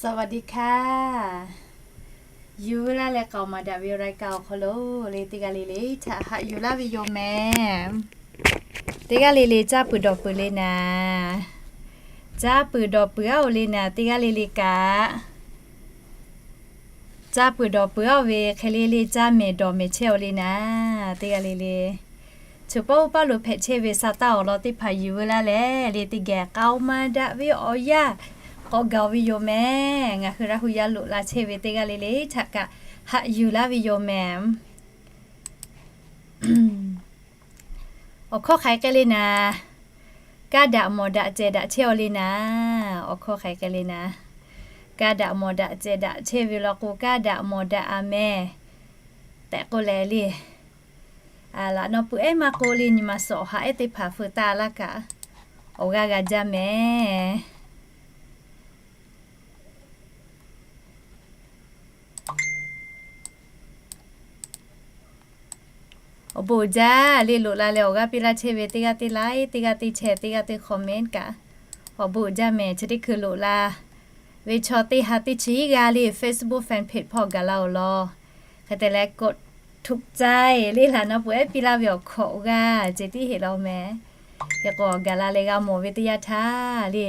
สวัสดีค่ะ Yuˬ laˇ leh k'aoˍ maˍ daꞈ ve รายการ awˬ hk'aw lo le, teˇ g'aˇ le le htaꞈ haꞈ yuˬ laˇ ve yoˬ mehˍ. Teˇ g'aˇ le le caˇ peuˬ dawˬ peuˬ le naˍ, caˇ peuˬ dawˬ peuˬ aˉ-oˬ le naˍ, teˇ g'aˇ le le kaꞈ caˇ peuˬ dawˬ peuˬ aˉ-oˬ ve hk'e le le caˇ mehˍ dawˬ mehˍ chehˇ-oˬ le naˍ, teˇ g'aˇ le le choˬ paˇ oˇ paˇ lo hpehꞈ chehˇ ve sa taˇ awˬ lawn teˇ hpaˍ yuˬ laˇ leh le, teˇ geh k'aoˍ maˍ daꞈ ve awˬ yanˇ k'awꞈ gaˬ-oˬ ve yoˬ mehˍ. Ngaˬ hui Laˇ hu yaˇ loꞈ la chehˇ ve teˇ g'aˇ le le htaꞈ kaꞈ haꞈ yuˬ laˇ ve yoˬ mehˍ. Awˬ hkawˇ hk'aˬ hk'e le naˍ, kaˇ daꞈ mawˬ daꞈ cehˬ daꞈ chehˇ-oˬ le naˍ. Awˬ hkawˇ hk'aˬ hk'e le naˍ, kaˇ daꞈ mawˬ daꞈ cehˬ daꞈ chehˇ ve law k'o, kaˇ daꞈ mawˬ daꞈ-a mehˍ tehꞈ k'oˆ leh le, laꞈ naw puiˉ ehˉ maˇ k'oˆ le, nyi ma suhˍ awˬ ha ehˉ teˇ hpaˍ feu taˇ laˇ kaꞈ, awˬ g'aˇ g'a jaˇ mehˍ. Awˬ bon uiˍ jaˇ le, loꞈ la leh awˬ g'aˇ piˇ laˇ chehˇ ve teˇ g'aˇ teˇ like, teˇ g'aˇ teˇ share, teˇ g'aˇ teˇ comment kaꞈ, awˬ bon uiˍ jaˇ mehˍ. Chi teˇ hkui loꞈ la ve chaw teˇ ha teˇ chi g'aˇ le Facebook fan page hpawˇ gaˬ la-oˬ law. Hk'e te leh กดถูกใจ le laꞈ naw puiˉ ehˉ piˇ laˇ ve awˬ hkawꞈ g'aˇ ceh tiˉ heˆ law mehˍ. Hk'e k'o gaˬ la leh g'a mawˬ ve teˇ yanˇ htaˇ le,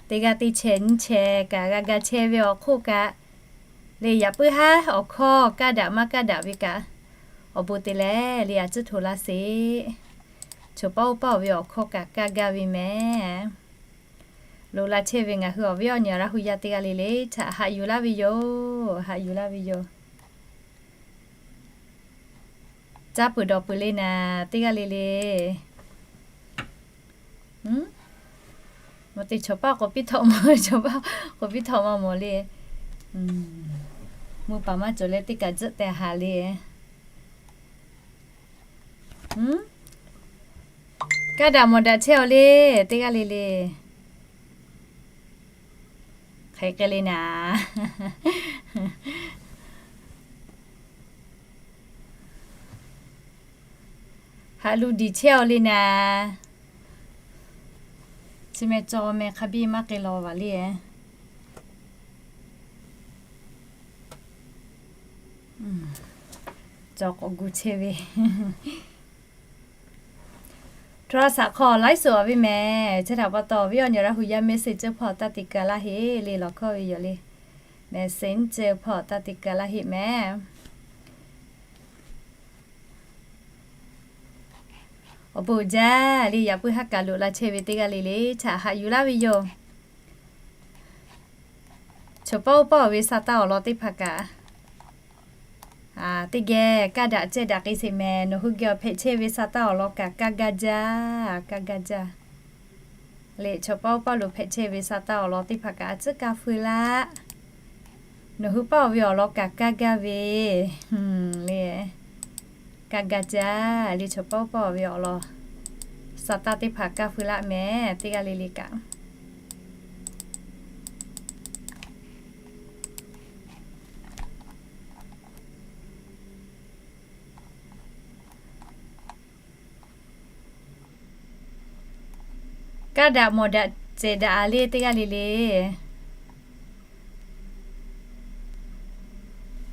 teˇ g'aˇ teˇ share nyiˇ share kaꞈ g'a ga chehˇ ve awˬ hk'oˆ kaꞈ le, yaꞈ puiˉ haˉ awˬ hkawˇ kaˇ daꞈ maˇ kaˇ daꞈ ve kaꞈ, awˬ bon te leh le a tcuhˉ hto laˇ sheˍ. Choˬ paˇ oˇ paˇ-oˬ ve awˬ hkawˇ kaꞈ kaˇ gaˇ ve mehˍ. Loꞈ la chehˇ ve ngaˬ hui awˬ viˉ awˬ nyi Laˇ hu yaˇ teˇ g'aˇ le le htaꞈ haꞈ yuˬ laˇ ve yoˬ. Haꞈ yuˬ laˇ ve yoˬ. Caˇ peuˬ dawˬ peuˬ le naˍ, teˇ g'aˇ le le. Maˇ te chaw paˇ k'awꞈ piˇ htawꞈ maˇ, chaw paˇ k'awꞈ piˇ htawꞈ maˇ mawˬ le. Mvuhˇ paˍ maˇ cawˬ leh teˇ kaꞈ tzuhˆ teh haˍ le. Kaˇ daꞈ mawˬ daꞈ chehˇ-oˬ le, teˇ g'aˇ le le. Hk'e k'ai le naˍ. Haꞈ lu diˬ chehˇ-oˬ le naˍ. Chi meh caw meh hk'a biˇ maˇ k'ai law vaˬ le. Caw k'awꞈ gu chehˇ ve Tawˇ a shaꞈ hk'aw laiˉ suhˍ awˬ viˉ mehˍ. Chi htaꞈ pa taw, awˬ viˉ awˬ nyi Laˇ hu yaˇ Messenger hpawˇ taˇ te keu laˇ heˆ le, lawˬ hkawˇ ve yoˬ le. Messenger hpawˇ taˇ te keu laˇ heˆ mehˍ. Awˬ bon uiˍ jaˇ le, yaꞈ puiˉ haˉ kaꞈ loꞈ la chehˇ ve teˇ g'aˇ le le htaꞈ haꞈ yuˬ laˇ ve yoˬ. Choˬ paˇ oˇ paˇ-oˬ ve sa taˇ awˬ lawn teˇ hpaˍ kaꞈ, teˇ geh kaˇ daꞈ cehˇ daꞈ k'ai sheˍ mehˍ. Nawˬ hui geh awˬ hpehꞈ chehˇ ve sa taˇ awˬ lawn kaꞈ kaˇ gaˇ jaˇ, kaˇ gaˇ jaˇ. Leh choˬ paˇ oˇ paˇ lo hpehꞈ chehˇ ve sa taˇ awˬ lawn teˇ hpaˍ kaꞈ a tcuhˉ kaˇ feu laˇ. Nawˬ hui paˇ-oˬ ve awˬ lawn kaꞈ kaˇ gaˇ ve le. Kaˇ gaˇ jaˇ le, choˬ paˇ oˇ paˇ-oˬ ve awˬ lawn sa taˇ teˇ hpaˍ kaˇ feu laˇ mehˍ, teˇ g'aˇ le le kaꞈ. Kaˇ daꞈ mawˬ daꞈ cehˬ daꞈ-a le, teˇ g'aˇ le le.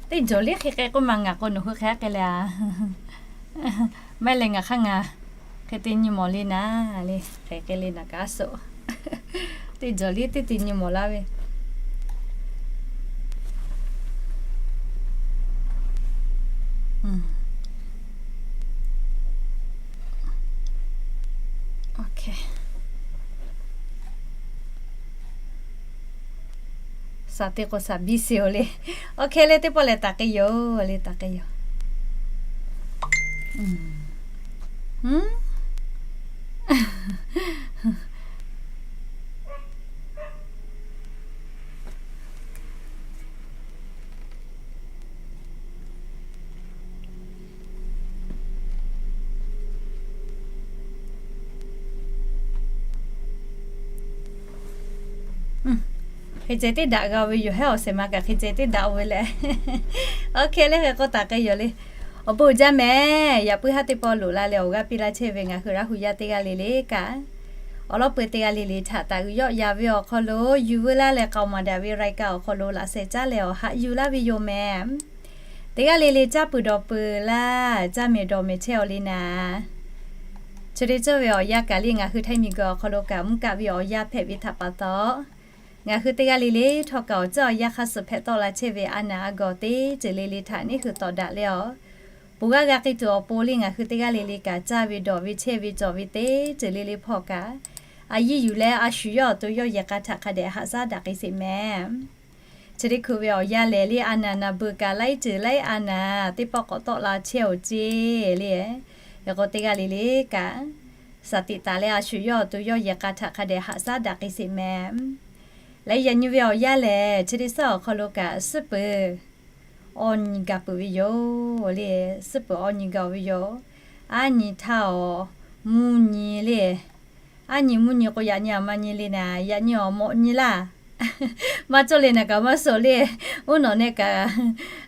Teˇ jawˬ liˇ hk'e k'ai k'oˆ ma, ngaˬ k'o nawˬ hui hk'e k'ai leh-a. Maˇ heˆ leh ngaˬ hk'aˇ ngaˬ hk'e te nyi mawˬ le naˍ le, hk'e k'ai le naˍ kaꞈ a suhˍ. Teˇ jawˬ liˇ teˇ te nyi mawˬ laˇ ve. Saˍ te k'o saˍ biˇ sheˍ-oˬ le. Awˬ hk'e le, teˇ pawˆ lehˬ taˍ k'ai yoˬ le, taˍ k'ai yoˬ. Hk'e ceh teˇ daꞈ g'a ve yoˬ, hehˉ awˬ shehˍ ma kaꞈ hk'e ceh teˇ daꞈ-oˬ ve leh. Awˬ hk'e le, hk'e k'oˆ taˍ k'ai yoˬ le. Awˬ bon uiˍ jaˇ mehˍ. Yaꞈ puiˉ haˉ teˇ pawˆ loꞈ la leh awˬ g'aˇ piˇ laˇ chehˇ ve ngaˬ hui Laˇ hu yaˇ teˇ g'aˇ le le kaꞈ, Awˬ lawn peuˬ teˇ g'aˇ le le htaꞈ taˍ g'uiˬ yawˆ yan ve awˬ hk'aw lo, yuˬ veu laˇ leh k'aoˍ maˍ daꞈ ve รายการ awˬ hk'aw lo laꞈ sheh caˉ leh awˬ haꞈ yuˬ laˇ ve yoˬ mehˍ. Teˇ g'aˇ le le caˇ peuˬ dawˬ peuˬ laˇ, caˇ mehˍ dawˬ mehˍ chehˇ-aw le naˍ. Chi teˇ ceuˬ ve awˬ yanˇ kaꞈ le ngaˬ hui htaiˇ miˬguiˬ awˬ hk'aw lo kaꞈ mvuhˇ kaˆ ve awˬ yanˇ hpehꞈ ve htaꞈ pa taw, ngaˬ hui teˇ g'aˇ le le htawˇ kaꞈ awˬ ceuˬ awˬ yanˇ hk'aˇ suh hpehꞈ tawˆ la chehˇ ve a naˍ a gawˬ teˇ ceuˬ le le htaꞈ neˇ hui tawˍ daꞈ leh-aˬ, peuˬ g'aˇ g'a k'ai tuˬ awˬ pon le ngaˬ hui teˇ g'aˇ le le kaꞈ caˇ ve dawˬ ve chehˇ ve cawˬ ve teˇ ceuˬ le le hpawˇ kaꞈ, a yiˇ yuˬ leh a shu yawˇ awˬ to yawˇ yehˬ k'a htaꞈ hk'a dehꞈ haꞈ shaˉ daꞈ k'ai sheˍ mehˍ. Chi teˇ hkui ve awˬ yanˇ lehˬ le a naˍ naˍ beuˬ kaꞈ laiˉ ceuˬ laiˉ a naˍ teˇ pawˆ k'awꞈ tawˆ la chehˇ-oˬ ceˇ le. Hk'e k'o teˇ g'aˇ le le kaꞈ, shaˍ tiꞈ taˍ leh a shu yawˇ awˬ to yawˇ yehˬ k'a htaꞈ hk'a dehꞈ haꞈ shaˉ daꞈ k'ai sheˍ mehˍ. Leh yaꞈ nyi ve awˬ yanˇ lehˬ chi teˇ suhˉ awˬ hk'aw lo kaꞈ suhˉ peuˬ awˬ nyi gaˬ peuˬ ve yoˬ le. Suhˉ peuˬ awˬ nyi gaˬ ve yoˬ. Aˉ nyi htaˇ awˬ mvuhˇ nyi le, aˉ nyi mvuhˇ nyi k'o yaꞈ nyi aˬ ma nyi le naˍ, yaꞈ nyi awˬ mawꞈ nyi laˇ. Maˇ cawˇ le naˍ kaꞈ maˇ suh le. Uˉ nawˬ nehˆ kaꞈ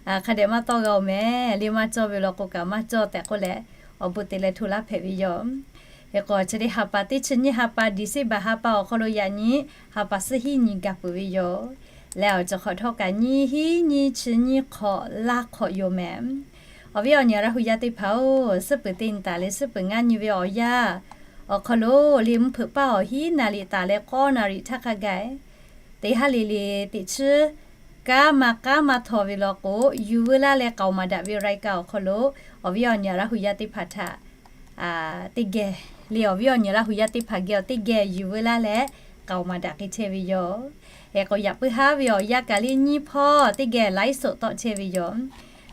hk'a dehꞈ maˇ tawˆ g'a-oˬ mehˍ le. Maˇ cawˇ ve law k'o kaꞈ maˇ cawˇ tehꞈ k'oˆ leh, awˬ bon te leh hto laˇ hpehꞈ ve yoˬ. Hk'e k'o chi teˇ ha pa teˇ chi nyiˇ ha pa December ha pa awˬ hk'aw lo yaꞈ nyi ha pa suhˉ hiˉ nyi gaˬ peuˬ ve yoˬ. Leh awˬ ceuˬ hk'awꞈ htawˇ kaꞈ nyiˇ hiˉ nyiˇ chi nyiˇ hk'awꞈ laˇ hk'awꞈ yoˬ mehˍ. Awˬ viˉ awˬ nyi Laˇ hu yaˇ teˇ hpaˍ-oˬ, suhˉ peuˬ teˇ nyi taˍ leh suhˉ peuˬ ngaˇ nyi ve awˬ yanˇ awˬ hk'aw lo le mvuhˇ hpeuꞈ paˇ awˬ hiˉ naˍ riˍ taˍ leh k'awˇ naˍ riˍ htaˇ hk'a gaˬ teˇ haˉ le le teꞈ chiˉ kanˉ maˇ kanˉ maˇ htaw ve law k'o, yuˬ veu laˇ leh k'aoˍ maˍ daꞈ ve รายการ awˬ hk'aw lo awˬ viˉ awˬ nyi Laˇ hu yaˇ teˇ hpaˍ htaꞈ teˇ geh le awˬ viˉ awˬ nyi Laˇ hu yaˇ teˇ hpaˍ geh awˬ teˇ geh yuˬ veu laˇ leh k'aoˍ maˍ daꞈ k'ai chehˇ ve yoˬ. Hk'e k'o yaꞈ puiˉ haˉ ve awˬ yanˇ kaꞈ le nyiˇ hpawˇ teˇ geh ไลฟ์สด tawˆ chehˇ ve yoˬ.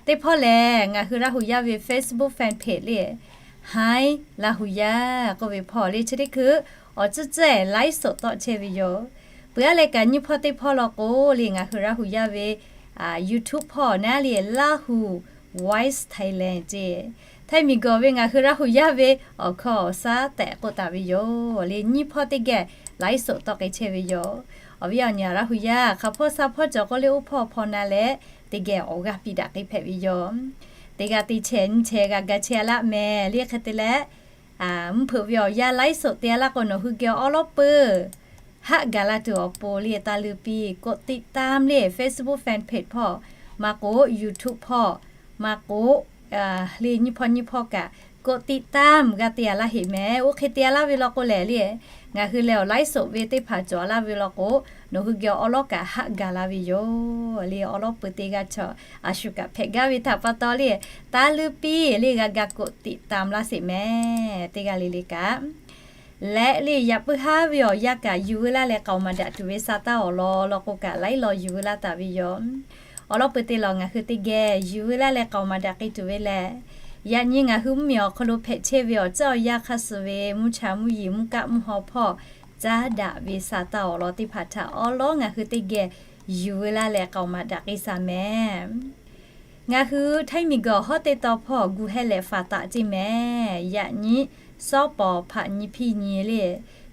Teˇ hpawˇ lehˬ ngaˬ hui Laˇ hu yaˇ ve Facebook fan page le Hi Laˇ hu yaˇ k'oˆ ve hpawˇ le chi teˇ hkui awˬ ceuˬ ceuˬ ไลฟ์สด tawˆ chehˇ ve yoˬ. Peuˬ aˉ leh kaꞈ nyiˇ hpawˇ teˇ hpawˇ law k'o le ngaˬ hui Laˇ hu yaˇ ve YouTube hpawˇ naˉ le Laˇ hu Voice Thailand ceˇ, htaiˇ miˬguiˬ ve ngaˬ hui Laˇ hu yaˇ ve awˬ hkawˇ awˬ shaˉ tehꞈ k'oˆ taˍ ve yoˬ le. Nyiˇ hpawˇ teˇ geh ไลฟ์สด tawˆ k'ai chehˇ ve yoˬ. Awˬ viˉ awˬ nyi Laˇ hu yaˇ hk'a hpawˇ sha hpawˇ cawˬ k'oˆ le oˇ hpawˇ hpawˇ na leh teˇ geh awˬ g'aˇ piˇ daꞈ k'ai hpehꞈ ve yoˬ. Teˇ g'aˇ teˇ chehˇ nyiˇ chehˇ g'a ga chehˇ a laˇ mehˍ le. Hk'e te leh mvuhˇ hpeuꞈ ve awˬ yanˇ ไลฟ์สด te a laˇ k'o nawˬ hui geh awˉ lawˉ peuˬ haˆ gaˬ la tuˬ awˬ pon le taˇ luˇ piˇ กดติดตาม le Facebook fan page hpawˇ maˇ k'o YouTube hpawˇ maˇ k'o le nyiˇ hpawˇ nyiˇ hpawˇ kaꞈ กดติดตาม g'a te a laˇ heꞈ mehˍ. Oˇ hk'e te a laˇ ve law k'o lehˬ le ngaˬ hui lehˬ awˬ ไลฟ์สด ve teˇ hpaˍ cawˬ a laˇ ve law k'o nawˬ hui geh awˉ lawˉ kaꞈ haˆ gaˬ la ve yoˬ le. Awˉ lawˉ peuˬ teˇ g'aˇ chaw a shu kaꞈ hpehꞈ gaˇ ve htaꞈ pa taw le taˇ luˇ piˇ le g'a ga กดติดตาม laˇ sheˍ mehˍ. Teˇ g'aˇ le le kaꞈ leh le yaꞈ puiˉ haˉ ve awˬ yanˇ kaꞈ yuˬ veu laˇ leh k'aoˍ maˍ daꞈ tuˬ ve sa taˇ awˬ lawn law k'o kaꞈ laiˉ law yuˬ veu laˇ taˍ ve yoˬ. Awˬ lawn peuˬ te lawˬ ngaˬ hui teˇ geh yuˬ veu laˇ leh k'aoˍ maˍ daꞈ k'ai tuˬ ve lehˬ, yaꞈ nyi ngaˬ hui mvuhˇmiˬ awˬ hk'aw lo hpehꞈ chehˇ ve awˬ ceuˬ awˬ yanˇ hk'aˇ suh ve mvuhˇ cha mvuhˇ yeˬ mvuhˇ kaˆ mvuhˇ haw hpawˇ caˉ daꞈ ve sa taˇ awˬ lawn teˇ hpaˍ htaꞈ awˉ lawˉ ngaˬ hui teˇ geh yuˬ veu laˇ leh k'aoˍ maˍ daꞈ k'ai shaˍ mehˍ. Ngaˬ hui htaiˇ miˬguiˬ awˬ hawˉ teˇ taw hpawˇ gu heh leh faˍ taˍ ceˇ mehˍ. Yaꞈ nyi sawˉ pawˍ hpaꞈ nyi hpiˇ nyi le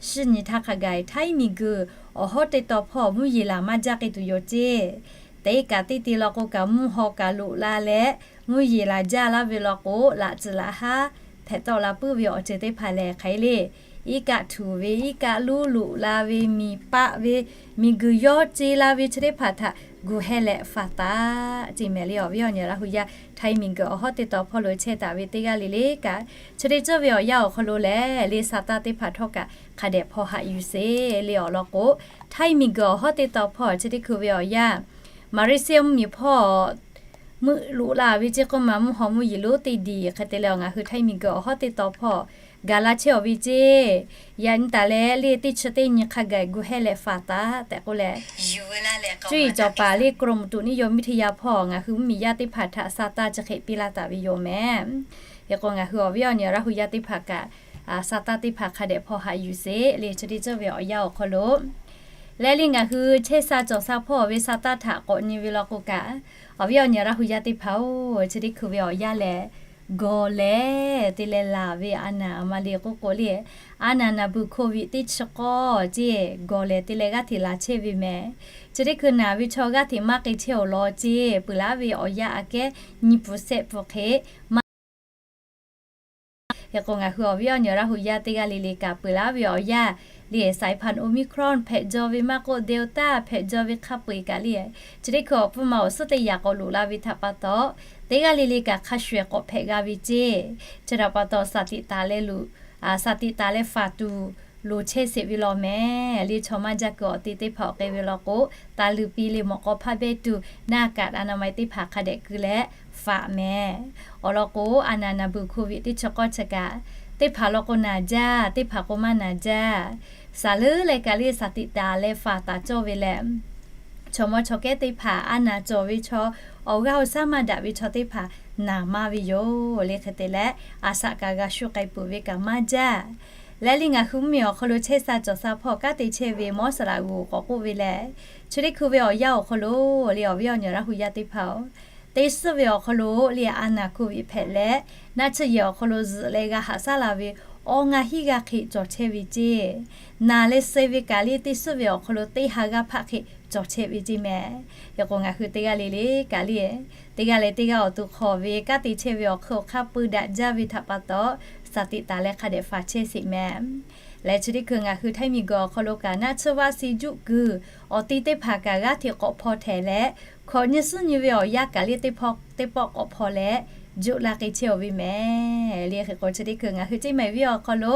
shiˉ nyi htaˇ hk'a gaˬ htaiˇ miˬguiˬ awˬ hawˉ teˇ taw hpawˇ mvuhˇ yeˬ laˬ maˇ jaˇ k'ai tuˬ yoˬ ceˇ. Teˇ kaꞈ teˇ te law k'o kaꞈ mvuhˇ haw kaꞈ loꞈ la leh mvuhˇ yeˬ laˬ jaˇ laˇ ve law k'o laꞈ tcuhˍ laꞈ haˉ hpehꞈ tawˆ la puiˉ ve awˬ ceuˬ teˇ hpaˍ lehˬ hk'aˬ hk'e le iˉ kaˆ htuꞈ ve iˉ kaˆ luˉ loꞈ la ve miˬ paˆ ve miˬguiˬ yawˇ ce la ve chi teˇ hpaˍ htaꞈ gu heh leh faˍ taˍ ceˇ mehˍ le. Awˬ viˉ awˬ nyi Laˇ hu yaˇ htaiˇ miˬguiˬ awˬ hawˉ teˇ taw hpawˇ lo chehˇ taˍ ve teˇ g'aˇ le le kaꞈ chi teˇ ceuˬ ve awˬ yanˇ awˬ hk'aw lo lehˬ le sa taˇ teˇ hpaˍ htawˇ kaꞈ hk'a dehꞈ hpaw haꞈ yuˬ sheˍ le. Awˬ lawn k'o htaiˇ miˬguiˬ awˬ hawˉ teˇ taw hpawˇ chi teˇ hkui ve awˬ yanˇ Malaysia mvuhˇmiˬ hpawˇ meuˆ loꞈ la ve ceˇ k'oˆ ma mvuhˇ haw mvuhˇ yeˬ lonˉ teˇ diˬ hk'e te leh ngaˬ hui htaiˇ miˬguiˬ awˬ hawˉ teˇ taw hpawˇ gaˬ la chehˇ awˬ ve ceˇ. Yaꞈ nyi taˍ leh le teˇ chi teˇ nyi hk'a gaˬ gu heh leh faˍ taˍ tehꞈ k'oˆ leh, cuˇ yiˍ cawˬ paˍ le กรมอุตุนิยมวิทยา hpawˇ ngaˬ hui mvuhˇmiˬ yaˇ teˇ hpaˍ htaꞈ sa taˇ chi hk'e piˇ laˇ taˍ ve yoˬ mehˍ. Hk'e k'o ngaˬ hui awˬ viˉ awˬ nyi Laˇ hu yaˇ teˇ hpaˍ kaꞈ sa taˇ teˇ hpaˍ hk'a dehꞈ hpaw haꞈ yuˬ sheˍ le. Chi teˇ ceuˬ ve awˬ yanˇ awˬ hk'aw lo leh le ngaˬ hui chehˇ sha cawˬ sha hpawˇ ve sa taˇ htaꞈ k'awꞈ nyi ve law k'o kaꞈ, awˬ viˉ awˬ nyi Laˇ hu yaˇ teˇ hpaˍ-oˬ, chi teˇ hkui ve awˬ yanˇ lehˬ gawˬ lehˬ te leh laˬ ve a naˍ ma le k'oˆ k'o le, a naˍ naˍ beuˬ โควิด teˇ chi k'awˇ ceˇ gawˬ lehˬ te leh g'aˇ hteꞈ laˬ chehˇ ve mehˍ. Chi teˇ hkui naˬ ve chaw g'aˇ hteꞈ maˇ k'ai chehˇ awˬ lawn ceˇ peuˬ laˇ ve awˬ yanˇ aꞈ kehˉ nyi pfuhˍ shehˆ pfuhˍ hk'e maˇ Hk'e k'o, ngaˬ hui awˬ viˉ awˬ nyi Laˇ hu yaˇ teˇ g'aˇ le le kaꞈ peuˬ laˇ ve awˬ yanˇ le, saiˍ hpanˍ Omicron hpehꞈ jaw ve maˇ k'oˆ, Delta hpehꞈ jaw ve hk'a peu-eˬ kaꞈ le, chi teˇ hkui awˬ pfuhˇ ma awˬ suhˉ teˇ yaꞈ k'awꞈ loꞈ la ve htaꞈ pa taw, teˇ g'aˇ le le kaꞈ hk'a shuˍ ehˍ k'awꞈ hpehꞈ g'a ve ceˇ. Chi htaꞈ pa taw, shaˍ tiꞈ taˍ leh luˬ, shaˍ tiꞈ taˍ leh faˍ tuˬ loˍ chehˇ sheˍ ve law mehˍ le. Chaw maˇ jaˇ kuiˬ awˬ te teˇ hpaˍ awˬ k'e ve law k'o, taˍ luˬ pi le mawꞈ k'aw hpaˇ behˇ tuˬ, naˆ kaꞈ a na ma teˇ hpaˍ hk'a dehꞈ keu leh faꞈ mehˍ. Awˬ lawn k'o, a naˍ naˍ beuˬ hko viꞈ teˇ chi k'awˇ chi kaꞈ, teˇ hpaˍ law k'o naˍ jaˇ, teˇ hpaˍ k'o maˇ naˍ jaˇ. Shaˍ leuˉ leh kaꞈ le shaˍ tiꞈ taˍ leh faˍ taˍ cawˇ ve leh, chaw mawˇ chaw kehˉ teˇ hpaˍ a naˍ cawˬ ve chaw, awˬ g'aˇ awˬ shaˉ maˇ daꞈ ve chaw teˇ hpaˍ naˍ maˇ ve yoˬ le. Hk'e te leh, a shaꞈ kaꞈ g'a shu k'ai peuˬ ve kaꞈ maˇ jaˇ. Leh le ngaˬ hui mvuhˇmiˬ awˬ hk'aw lo chehˇ sha cawˬ sha hpawˇ kanˉ te chehˇ ve Mawˇ saˍ laꞈ g'uˬ k'awꞈ k'oˆ ve lehˬ, chi teˇ hkui ve awˬ yanˇ awˬ hk'aw lo le, awˬ viˉ awˬ nyi Laˇ hu yaˇ teˇ hpaˍ-oˬ, teˇ suhˉ ve awˬ hk'aw lo le a naˍ hko viꞈ hpehꞈ leh, naˆ tsuhˇ yehˬ awˬ hk'aw lo zuhꞈ leh g'a haꞈ shaˉ la ve awˇ ngaˇ hinˉ g'aˇ hk'e cawˬ chehˇ ve ceˇ. Naˍ leh suh ve kaꞈ le teˇ suhˉ ve awˬ hk'aw lo teˇ ha g'aˇ hpaˆ hk'e cawˬ chehˇ ve ceˇ mehˍ. Hk'e k'o, ngaˬ hui teˇ g'aˇ le le kaꞈ le, teˇ g'aˇ leh teˇ g'aˇ awˬ to hk'awꞈ ve kanˉ te chehˇ ve awˬ hk'aw hk'a peu daꞈ jaˇ ve htaꞈ pa taw, shaˍ tiꞈ taˍ leh hk'a dehꞈ faˍ chehˇ sheˍ mehˍ. Leh chi teˇ hkui ngaˬ hui Htaiˇ miˬguiˬ awˬ hk'aw lo kaꞈ naˆ tsuhˇ vaˆ si juˆ kuiˬ awˬ ti teˇ hpaˍ kaꞈ g'aˇ hteꞈ k'awꞈ hpaw htehꞈ leh, hkawꞈ nyi suhˉ nyi ve awˬ yanˇ kaꞈ le teˇ pawˆ k'awꞈ hpaw leh, juˆ laˇ k'ai chehˇ-oˬ ve mehˍ le. Hk'e k'o, chi teˇ hkui ngaˬ hui ceˇ mehˍ viˉ awˬ hk'aw lo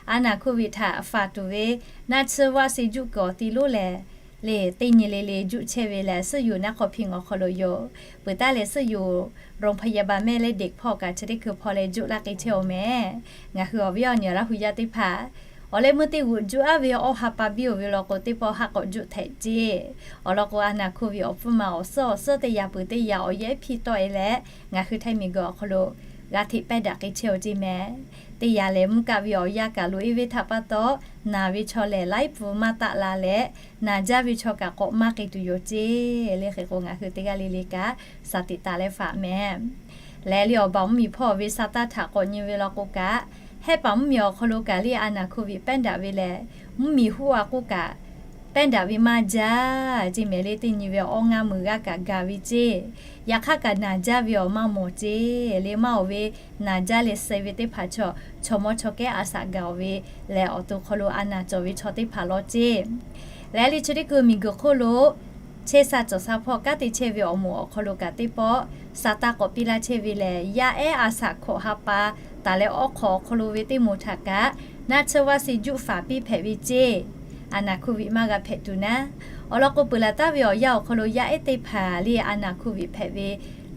a naˍ hko viꞈ htaꞈ faˍ tuˬ ve naˆ tsuhˇ vaˆ si juˆ kuiˬ awˬ ti lonˉ lehˬ, le teˇ nyi le le juˆ chehˇ ve lehˬ, suhˉ yoˬ naˆ hk'aw hpiˇ ngawˬ hk'aw lo yoˬ. Peuˬ taˉ leh suhˉ yoˬ โรงพยาบาลแม่และเด็ก hpawˇ kaꞈ chi teˇ hkui hpaw leh juˆ laˇ k'ai chehˇ-oˬ mehˍ. Ngaˬ hui awˬ viˉ awˬ nyi Laˇ hu yaˇ teˇ hpaˍ, awˬ leh meuˇ teˇ g'uꞈ juˆ aˉ ve awˇ ha pa biˇ-oˬ ve law k'o, teˇ pawˆ haˆ k'awꞈ juˆ htehꞈ ceˇ. Awˬ lawn k'o, a naˍ hko viꞈ awˬ pfuhˇ ma awˬ suhˉ awˬ suhˉ teˇ yaꞈ peuˬ teˇ yaꞈ awˬ yehˉ hpiˇ tawˆ e leh, ngaˬ hui Htaiˇ miˬguiˬ awˬ hk'aw lo g'a hteꞈ pehˇ daꞈ k'ai chehˇ-oˬ ceˇ mehˍ. Teˇ yaꞈ lehˬ, mvuhˇ kaˆ ve awˬ yanˇ kaꞈ loꞈ e ve htaꞈ pa taw, naˬ ve chaw lehˬ laiˉ pfuhˍ maˇ taˆ la leh, naˬ jaˇ ve chaw kaꞈ k'awꞈ maˇ k'ai tuˬ yoˬ ceˇ le. Hk'e k'o, ngaˬ hui teˇ g'aˇ le le kaꞈ shaˍ tiꞈ taˍ leh faˍ mehˍ. Leh le awˬ baˬ mvuhˇmiˬ hpawˇ ve sha taˇ htaꞈ k'awꞈ nyi ve law k'o kaꞈ, Hehˉ paˍ mvuhˇmiˬ awˬ hk'aw lo kaꞈ le a naˍ hko viꞈ pehˇ daꞈ ve lehˬ, mvuhˇmiˬ huˉ a k'oˆ kaꞈ pehˇ daꞈ ve maˇ jaˇ ceˇ mehˍ le. Teˇ nyi ve awˇ ngaˇ meuˬ g'aˇ kaꞈ gaˬ ve ceˇ. Yaꞈ hk'aˇ kaꞈ naˬ jaˇ ve awˬ maˇ mawˬ ceˇ le. Maˇ awˬ ve naˬ jaˇ leh suh ve teˇ hpaˍ chaw, chaw mawˇ chaw kehˉ a shaꞈ gaˬ-oˬ ve lehˬ, awˬ to hk'aw lo a naˍ cawˬ ve chaw teˇ hpaˍ law ceˇ. Leh le chi teˇ hkui miˬguiˬ hk'oˆ lo chehˇ sha cawˬ sha hpawˇ kanˉ te chehˇ ve awˬ moˍ awˬ hk'aw lo kaꞈ teˇ pawˆ sha taˇ k'awꞈ piˇ laˇ chehˇ ve lehˬ, yaˇ ehˉ a shaꞈ hkawꞈ ha pa taˍ leh awˉ hk'awꞈ awˬ hk'aw lo ve teˇ moˍ htaꞈ kaꞈ naˆ tsuhˇ vaˆ si juˆ faˍ piˇ hpehꞈ ve ceˇ. A naˍ hko viꞈ maˇ g'a hpehꞈ tuˬ naˉ. Awˬ lawn k'o, peuˬ laˬ taˍ ve awˬ yanˇ awˬ hk'aw lo yaˇ ehˉ teˇ hpaˍ le a naˍ hko viꞈ hpehꞈ ve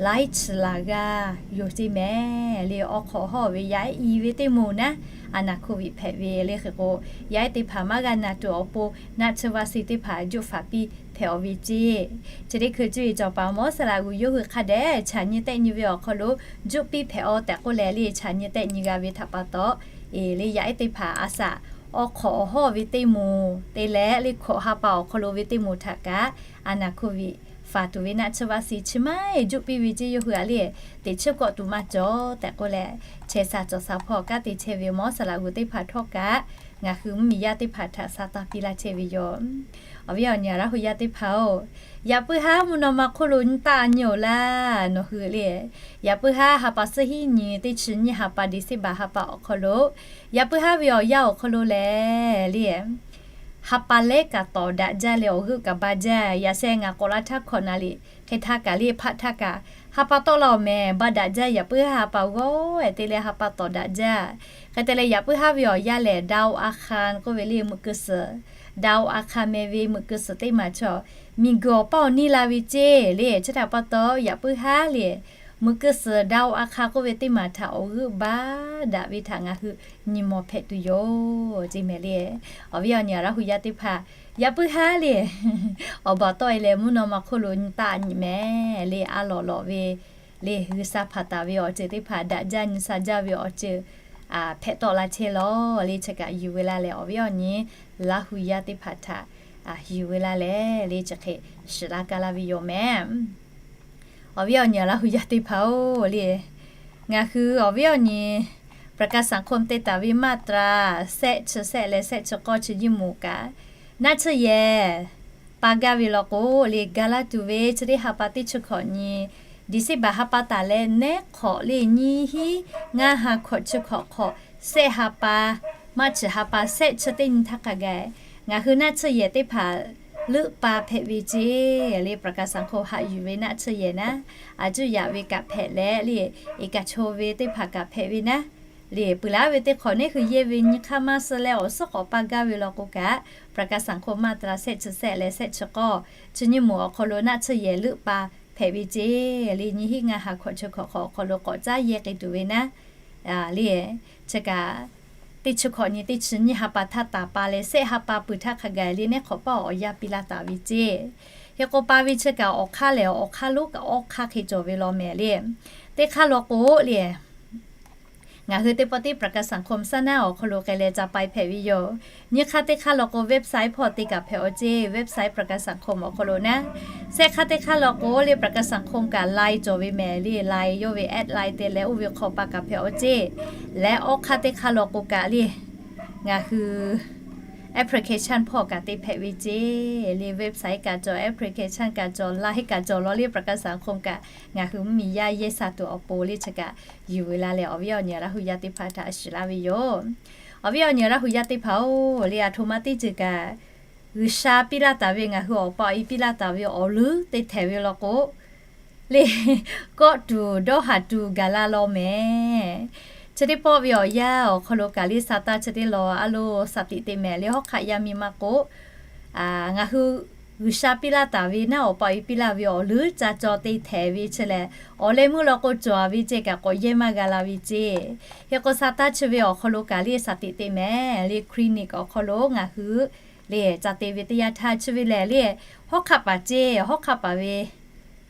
laiˉ chi laˬ g'aˇ yoˬ ceˇ mehˍ le. Awˉ hk'awꞈ hawˇ ve yaˇ ehˉ i ve teˇ moˍ naˉ, a naˍ hko viꞈ hpehꞈ ve le. Hk'e k'o, yaˇ ehˉ teˇ hpaˍ maˇ g'a naˬ tuˬ awˬ pon naˆ tsuhˇ vaˆ si teˇ hpaˍ juˆ faˍ piˇ hpehꞈ-oˬ ve ceˇ. Chi teˇ hkui cuˇ yiˍ cawˬ paˍ Mawˇ saˍ laꞈ g'uˬ yawˇ hui hk'a dehꞈ chaꞈ nyi tehˆ nyi ve awˬ hk'aw lo juˆ piˇ hpehꞈ-aˬ tehꞈ k'oˆ leh le, chaꞈ nyi tehˆ nyi g'a ve htaꞈ pa taw, e le yaˇ ehˉ teˇ hpaˍ a shaꞈ awˉ hk'awꞈ awˬ hawˇ ve teˇ moˍ te leh le, hkawꞈ ha pa awˬ hk'aw lo ve teˇ moˍ htaꞈ kaꞈ a naˍ hko viꞈ faˍ tuˬ ve naˆ tsuhˇ vaˆ si chi maˇ juˆ piˇ ve ceˇ. Yawˇ hui a le teꞈ chiˉ kawˆ tuˬ maˇ cawˬ tehꞈ k'oˆ leh, chehˇ sha cawˬ sha hpawˇ kanˉ te chehˇ ve Mawˇ saˍ laꞈ g'uˬ teˇ hpaˍ htawˇ kaꞈ ngaˬ hui mvuhˇmiˬ yaˇ teˇ hpaˍ htaꞈ sha taˇ piˇ laˇ chehˇ ve yoˬ. Awˬ viˉ awˬ nyi Laˇ hu yaˇ teˇ hpaˍ-oˬ, yaꞈ puiˉ haˉ mvuhˇ naw ma hk'oˆ lo nyi taˆ nyi-oˬ laˇ nawˬ hui le. Yaꞈ puiˉ haˉ ha pa suhˉ hiˉ nyi teˇ chi nyiˇ ha pa December ha pa awˬ hk'aw lo, yaꞈ puiˉ haˉ ve awˬ yanˇ awˬ hk'aw lo lehˬ le, ha pa lehˉ kaꞈ tawˍ daꞈ jaˇ leh awˬ g'euˆ kaꞈ ba jaˇ. Yaꞈ sheh ngaˬ k'awꞈ la htaˇ hkawꞈ naˍ liꞈ hk'e htaˇ kaꞈ le hpaˆ htaˇ kaꞈ ha pa tawˆ la-oˬ mehˍ, ba daꞈ jaˇ. Yaꞈ puiˉ haˉ ha pa g'awˇ-e te leh ha pa tawˍ daꞈ jaˇ. Hk'e te leh yaꞈ puiˉ haˉ ve awˬ yanˇ lehˬ ดาวอังคาร k'oˆ ve le meuꞈ keu suhˍ, ดาวอังคาร meh ve meuꞈ keu suhˍ teˇ maˬ chaw miˬguiˬ awˬ paˇ awˬ niˇ la ve ceˇ le. Chi htaꞈ pa taw yaꞈ puiˉ haˉ le meuꞈ keu suhˍ ดาวอังคาร k'oˆ ve teˇ maˬ htaꞈ awˬ g'euˆ ba daꞈ ve htaꞈ ngaˬ hui nyi mawˬ hpehꞈ tuˬ yoˬ ceˇ mehˍ le. Awˬ viˉ awˬ nyi Laˇ hu yaˇ teˇ hpaˍ, yaꞈ puiˉ haˉ le awˬ baˬ tawˆ e leh mvuhˇ naw ma hk'oˆ lo nyi taˆ nyi mehˍ le. A lawꞈ lawꞈ ve le G'uiˬsha hpanˍ taˍ ve awˬ ceuˬ teˇ hpaˍ daꞈ jaˇ nyi sha jaˇ ve awˬ ceuˬ hpehꞈ tawˆ la chehˇ lawˬ le. Chi kaꞈ yuˬ ve laˇ leh awˬ viˉ awˬ nyi Laˇ hu yaˇ teˇ hpaˍ htaꞈ yuˬ ve laˇ leh le chi hk'e shiˍ laˇ kaˇ laˇ ve yoˬ mehˍ. Awˬ viˉ awˬ nyi Laˇ hu yaˇ teˇ hpaˍ-oˬ le, ngaˬ hui awˬ viˉ awˬ nyi ประกันสังคม te taˍ ve มาตรา sehˆ chi sehˆ leh sehˆ chi k'awˇ chi nyiˇ moˍ kaꞈ, naˆ tsuhˇ yehˬ pa gaˇ ve law k'o le, ga laˇ tuˬ ve chi teˇ ha pa teˇ chi hkawꞈ nyi, December ha pa taˍ leh nehˉ hk'awꞈ le nyiˇ hinˉ ngaˇ ha hkawꞈ chi hkawꞈ hk'awꞈ Sehˆ ha pa, March ha pa sehˆ chi teˇ nyi htaˇ hk'a gaˬ, ngaˬ hui naˆ tsuhˇ yehˬ teˇ hpaˍ leuˆ pa hpehꞈ ve ceˇ le. ประกันสังคม haꞈ yuˬ ve naˆ tsuhˇ yehˬ naˉ, a cuˇ yaꞈ ve kaꞈ hpehꞈ leh le, iˉ kaꞈ chaw ve teˇ hpaˍ kaꞈ hpehꞈ ve naˉ le. Peuˬ laˉ ve teˇ hk'awꞈ neˉ hui yehˇ ve nyi hk'aˇ maˇ suh leh awˬ suhˉ k'awꞈ pa gaˇ ve law k'o kaꞈ, ประกันสังคม มาตรา sehˆ chi sehˆ leh sehˆ chi k'awˇ, chi nyiˇ moˍ awˬ hk'aw lo naˆ tsuhˇ yehˬ leuˆ pa hpehꞈ ve ceˇ le. Nyiˇ hinˉ ngaˇ ha hkawꞈ chi hkawꞈ hk'awꞈ awˬ hk'aw lo k'awꞈ caˉ yehˇ k'ai tuˬ ve naˉ le, chi kaꞈ teˇ chi hkawꞈ nyi teˇ chi nyiˇ ha pa htaˇ taˍ pa leh, sehˆ ha pa peuˬ htaˇ hk'a gaˬ le, neˉ hk'awꞈ paˇ awˬ yanˇ piˇ laˇ taˍ ve ceˇ. Hk'e k'o pa ve chi kaꞈ awˬ hk'aˇ lehˬ awˬ hk'aˇ lonˉ kaꞈ awˇ hk'aˇ hk'e cawˬ ve law mehˍ le. Teˇ hk'aˇ law k'o le, ngaˬ hui teˇ pawˆ tiˉ ประกันสังคม saˉ naˉ awˬ hk'aw lo k'ai leh ca pai hpehꞈ ve yoˬ. Nyiˇ hk'aˇ teˇ hk'aˇ law k'o website hpawˇ te kaꞈ hpehꞈ awˬ ceˇ, website ประกันสังคม awˬ hk'aw lo naˉ. Sehˆ hk'aˇ teˇ hk'aˇ law k'o le ประกันสังคม kaꞈ line cawˬ ve mehˍ le, line yawˇ ve at line te leh oˇ ve hk'aw pa kaꞈ hpehꞈ awˬ ceˇ. Leh awˇ hk'aˇ teˇ hk'aˇ law k'o kaꞈ le, ngaˬ hui application hpawˇ kaꞈ te hpehꞈ ve ceˇ le. Website kaꞈ cawˬ, application kaꞈ cawˬ, line kaꞈ cawˬ law le ประกันสังคม kaꞈ ngaˬ hui mvuhˇmiˬ yaˇ yehˇ sha tuˬ awˬ pon le chi kaꞈ yuˬ ve la leh awˬ viˉ awˬ nyi Laˇ hu yaˇ teˇ hpaˍ htaꞈ shiˍ laˇ ve yoˬ. Awˬ viˉ awˬ nyi Laˇ hu yaˇ teˇ hpaˍ-oˬ le, aˬ htoꞈ ma teˇ ceuˬ kaꞈ G'uiˬsha piˇ laˇ taˍ ve ngaˬ hui awˬ pa awˬ e piˇ laˇ taˍ ve awˬ leuˉ te htehˍ ve law k'o le, kawˆ tuˬ dawˇ haˍ tuˬ gaˬ la law mehˍ. Chi teˇ pawˆ ve awˬ yanˇ awˬ hk'aw lo kaꞈ le Saˍtanˍ chi teˇ lawn a loˍ shaˍ tiꞈ te mehˍ le, hawˉ hk'aˆ yaˇ miˇ ma k'o, ngaˬ hui G'uiˬsha piˇ laˇ taˍ ve naˉ, awˬ pa awˬ e piˇ laˇ ve awˬ leuˉ ca caw te htehˍ ve chi lehˬ, awˬ leh meuˇ law k'o cawˬ ve ceˇ kaꞈ k'awꞈ yehˇ maˇ g'a la ve ceˇ. Hk'e k'o Saˍtanˍ chi ve awˬ hk'aw lo kaꞈ le shaˍ tiꞈ te mehˍ le, clinic awˬ hk'aw lo ngaˬ hui le ca te ve teˇ yanˇ htaˇ chi ve lehˬ le, hawˉ hk'aˆ paˍ ceˇ, hawˉ hk'aˆ paˍ ve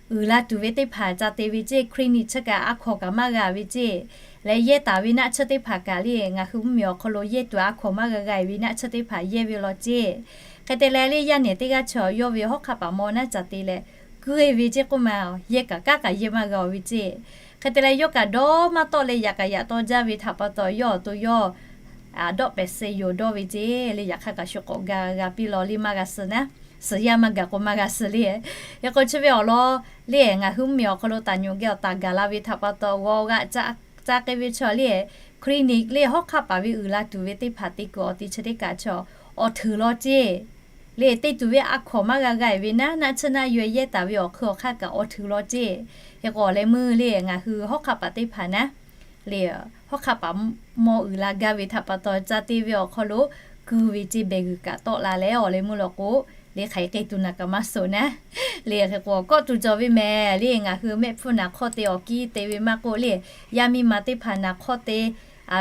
uiˍ la tuˬ ve teˇ hpaˍ ca te ve ceˇ, clinic chi kaꞈ a hkawnˍ kaꞈ maˇ g'a ve ceˇ. Leh yehˇ taˍ ve naˆ tsuhˇ teˇ hpaˍ kaꞈ le ngaˬ hui mvuhˇmiˬ awˬ hk'aw lo yehˇ tuˬ a hkawnˍ maˇ g'a g'a ve naˆ tsuhˇ teˇ hpaˍ yehˇ ve law ceˇ. Hk'e te leh le yaˇ nehˬ teˇ g'aˇ chi yawˇ ve hawˉ hk'aˆ paˍ maw naˉ ca te leh kuˇ e ve ceˇ k'oˆ ma, yehˇ kaꞈ kanˉ kaꞈ yehˇ maˇ g'a ve ceˇ. Hk'e te leh yawˇ kaꞈ dawˇ maˇ tawˆ leh yaꞈ kaꞈ yaꞈ taw jaˇ ve htaꞈ pa taw yawˇ awˬ to yawˇ dawˆ pehˍ suh yoˬ dawˇ ve ceˇ le. Yaꞈ hk'aˇ kaꞈ shu k'awꞈ ga g'a piˇ law le maˇ g'a suh naˉ, suhˍ yaˇ maˇ gaˬ k'o maˇ g'a suh le. Hk'e k'o chi ve awˬ lawn le ngaˬ hui mvuhˇmiˬ awˬ hk'aw lo taˍ nyi geh awˬ taˍ gaˬ la ve htaꞈ pa taw g'aw g'aꞈ ca k'ai ve chaw le, clinic le hawˉ hk'aˆ paˍ ve uiˍ la tuˬ ve teˇ hpaˍ te kuiˬ awˬ te chi teˇ kaꞈ chaw awˬ htuiˍ law ceˇ. Le te tuˬ ve a hkawnˍ maˇ g'a g'a ve naˉ, naˆ tsuhˇ naˆ yawˇ yehˇ taˍ ve awˬ hk'eun awˬ hk'aˇ kaꞈ awˬ htuiˍ law ceˇ. Hk'e k'o awˬ leh meuˇ le ngaˬ hui hawˉ hk'aˆ paˍ teˇ hpaˍ naˉ le, hawˉ hk'aˆ paˍ maw uiˍ la gaˇ ve htaꞈ pa taw ca te ve awˬ hk'aw lo kuˇ ve ceˇ behˬ g'uiˬ kaꞈ tawˆ la leh awˬ leh meuˇ law k'o le hk'aˬ hk'e k'ai tuˬ naˬ kaꞈ maˇ suh naˉ. Le hk'e k'o kawˆ tuˬ cawˬ ve mehˍ le ngaˬ hui mehˆ hpfuhˇ naˍ hk'awˇ te awˬ kiˇ te ve maˇ k'oˆ le, yaˇ miˇ ma teˇ hpaˍ naˍ hk'awˇ te,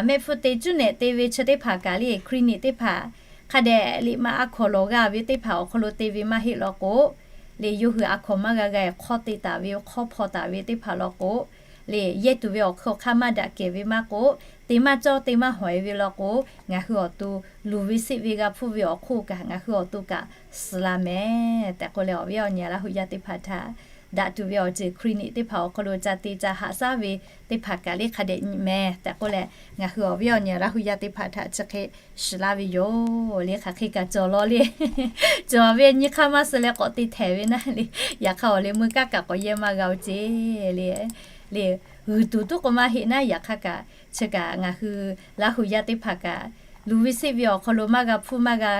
mehˆ hpfuhˇ te cuˉ nehꞈ te ve chi teˇ hpaˍ kaꞈ le clinic teˇ hpaˍ hk'a dehꞈ liꞈ ma a hkawnˍ lawˬ g'a ve teˇ hpaˍ awˬ hk'aw lo te ve maˇ heˆ law k'o le, yawˇ hui a hkawnˍ maˇ g'a g'a hk'awˇ te taˍ ve hk'awˇ hpaw taˍ ve teˇ hpaˍ law k'o le, yehˇ tuˬ ve awˬ hk'eun awˬ hk'aˇ maˇ daꞈ kehˬ ve maˇ k'oˆ, te maˇ cawˇ te maˇ hawˍ e ve law k'o, ngaˬ hui awˬ to luˬ ve seˆ ve g'a hpfuhˇ ve awˬ hk'oˆ kaꞈ ngaˬ hui awˬ to kaꞈ suh la mehˍ tehꞈ k'oˆ leh awˬ viˉ awˬ nyi Laˇ hu yaˇ teˇ hpaˍ htaꞈ daꞈ tuˬ ve awˬ ceuˬ clinic teˇ hpaˍ awˬ hk'aw lo ca te ca haꞈ shaˉ ve teˇ hpaˍ kaꞈ le hk'a dehꞈ nyi mehˍ tehꞈ k'oˆ leh ngaˬ hui awˬ viˉ awˬ nyi Laˇ hu yaˇ teˇ hpaˍ htaꞈ chi hk'e shiˍ laˇ ve yoˬ. Le hk'aˬ hk'e kaꞈ cawˬ law le, cawˬ ve nyi hk'aˇ maˇ suh leh k'awꞈ te htehˍ ve naˉ le, yaꞈ hk'aˇ awˬ leh meuˇ kanˉ kaꞈ k'awꞈ yehˇ maˇ g'a-o ceˇ le. Le g'uiˬ tuˬ tuˉ k'o maˇ heˆ naˉ, yaꞈ hk'aˇ kaꞈ chi kaꞈ ngaˬ hui Laˇ hu yaˇ teˇ hpaˍ kaꞈ luˬ ve seˆ ve awˬ hk'aw lo maˇ g'a hpfuhˇ maˇ g'a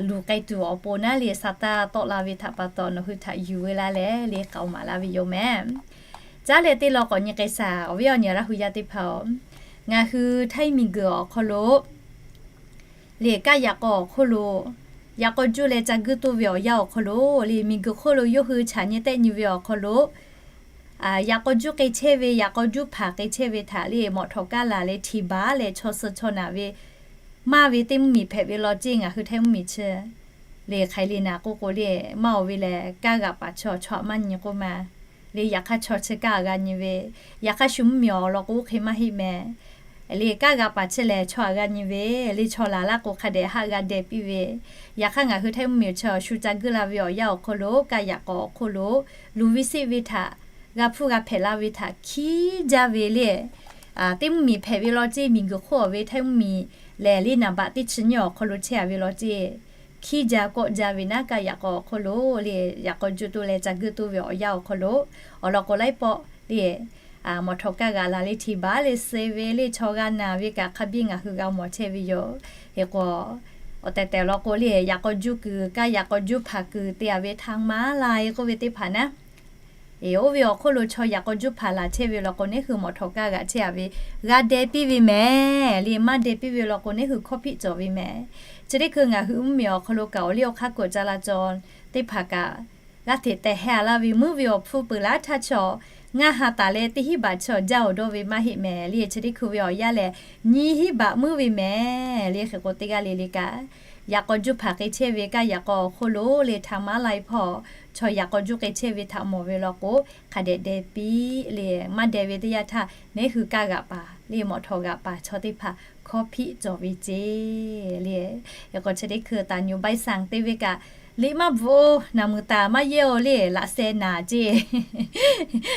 luˬ k'ai tuˬ awˬ pon naˉ le, Saˍtanˍ tawˆ la ve htaꞈ pa taw nawˬ hui htaꞈ yuˬ ve laˇ leh le k'aoˍ maˍ laˇ ve yoˬ mehˍ. Caˉ leh teˇ law k'awꞈ nyi k'ai shaˍ, awˬ viˉ awˬ nyi Laˇ hu yaˇ teˇ hpaˍ-oˬ, ngaˬ hui htaiˇ miˬguiˬ awˬ hk'aw lo le kaˇ yaꞈ k'aw awˬ hk'oˆ lo yaꞈ k'aw juˇ leh ca guiˇ toˇ ve awˬ yanˇ awˬ hk'aw lo le, miˬguiˬ hk'oˆ lo yawˇ hui chaꞈ nyi tehˆ nyi ve awˬ hk'aw lo yaꞈ k'aw juˇ k'ai chehˇ ve, yaꞈ k'aw juˇ hpaˍ k'ai chehˇ ve htaꞈ le mawꞈ htawꞈ kaˇ laˬ leh htiˍ baˬ leh chaw suh chaw naˬ ve maˇ ve teˇ mvuhˇmiˬ hpehꞈ ve law ceˇ. Ngaˬ hui htaiˇ mvuhˇmiˬ chi le hk'aˬ hk'e le naˍ k'oˆ k'o le, maˇ oˬ ve lehˬ kaˇ g'aꞈ paˍ chaw chaw aꞈ maˇ nyi k'oˆ ma le, yaꞈ hk'aˇ chaw chi kaˇ g'a nyi ve, yaꞈ hk'aˇ shu mvuhˇmiˬ awˬ lawn k'o oˇ hk'e maˇ heˆ mehˍ. Le kaˇ g'aꞈ paˍ chi lehˬ chaw aꞈ g'a nyi ve, le chaw laˬ laˇ k'o hk'a dehꞈ haˆ g'a deh piˇ ve. Yaꞈ hk'aˇ ngaˬ hui htaiˇ mvuhˇmiˬ chi awˬ shu ca guiˇ la ve awˬ yanˇ awˬ hk'aw lo kaˇ yaꞈ k'aw awˬ hk'oˆ lo luˬ ve seˆ ve htaꞈ g'a hpfuhˇ g'a hpehꞈ la ve htaꞈ hkiˉ jaˇ ve le teˇ mvuhˇmiˬ hpehꞈ ve law ceˇ. Miˬguiˬ hk'oˆ awˬ ve htaiˇ mvuhˇmiˬ lehˬ le naˍ baꞈ teˇ chi nyiˇ awˬ hk'aw lo chehˇ a ve law ceˇ. Hkiˉ jaˇ kawˆ jaˇ ve naˉ, kaˇ yaꞈ k'aw awˬ hk'oˆ lo le yaꞈ k'aw juˇ toˇ leh ca guiˇ toˇ ve awˬ yanˇ awˬ hk'aw lo awˬ lawn k'o laiˉ pawˆ le mawˬ htawꞈ kaˇ g'aꞈ laˬ le hti baˬ le suh ve le chaw g'a naˬ ve kaꞈ hk'a biˇ ngaˬ hui g'a mawˬ chehˇ ve yoˬ. Hk'e k'o, awˬ tehˬ tehˬ law k'o le, yaꞈ k'aw juˇ kuiˬ kaˇ yaꞈ k'aw juˇ hpaˍ kuiˬ te-a ve htaˇ maˇ la e k'oˆ ve teˇ hpaˍ naˉ, oˇ ve awˬ hk'oˆ lo chaw yaꞈ k'aw juˇ hpaˍ laˬ chehˇ ve law k'o, neˉ hui mawˬ htawꞈ kaˇ g'aꞈ chehˇ-a ve g'a deh piˇ ve mehˍ le. Maˇ deh piˇ ve law k'o, neˉ hui hkawˇ hpiˆ cawˬ ve mehˍ. Chi teˇ hkui ngaˬ hui mvuhˇmiˬ awˬ hk'aw lo kaꞈ awˬ liˇ awˬ hk'aˇ k'oˍ ca la cawˬ teˇ hpaˍ kaꞈ g'aˇ hteꞈ tehˬ heh-a laˇ ve, meuˇ ve awˬ hpfuhˇ peuˬ laˇ htaˇ chaw ngaˇ ha taˍ leh teˇ hinˉ baꞈ chaw jaˇ-oˬ dawˇ ve maˇ heˆ mehˍ le. Chi teˇ hkui ve awˬ yanˇ lehˬ, nyiˇ hinˉ baꞈ meuˇ ve mehˍ le. Hk'e k'o, teˇ g'aˇ le le kaꞈ yaꞈ k'aw juˇ hpaˍ k'ai chehˇ ve kaˇ yaꞈ k'aw awˬ hk'oˆ lo le htaꞈ maˇ la e hpawˇ, chaw yaꞈ k'aw juˇ k'ai chehˇ ve htaꞈ mawˬ ve law k'o, hk'a dehꞈ deh piˇ le. Maˇ deh ve teˇ yanˇ htaˇ, neˉ hui kaˇ g'aꞈ paˍ le mawˬ htawꞈ g'aꞈ paˍ chaw teˇ hpaˍ hkawˇ hpiˆ cawˬ ve ceˇ le. Hk'e k'o, chi teˇ hkui taˍ nyu ใบสั่ง te ve kaꞈ, liꞈ maˇ bvuhꞈ-oˬ, naˬ muiˬ taˍ maˇ yehˇ-oˬ le, laꞈ sheh naˬ ceˇ.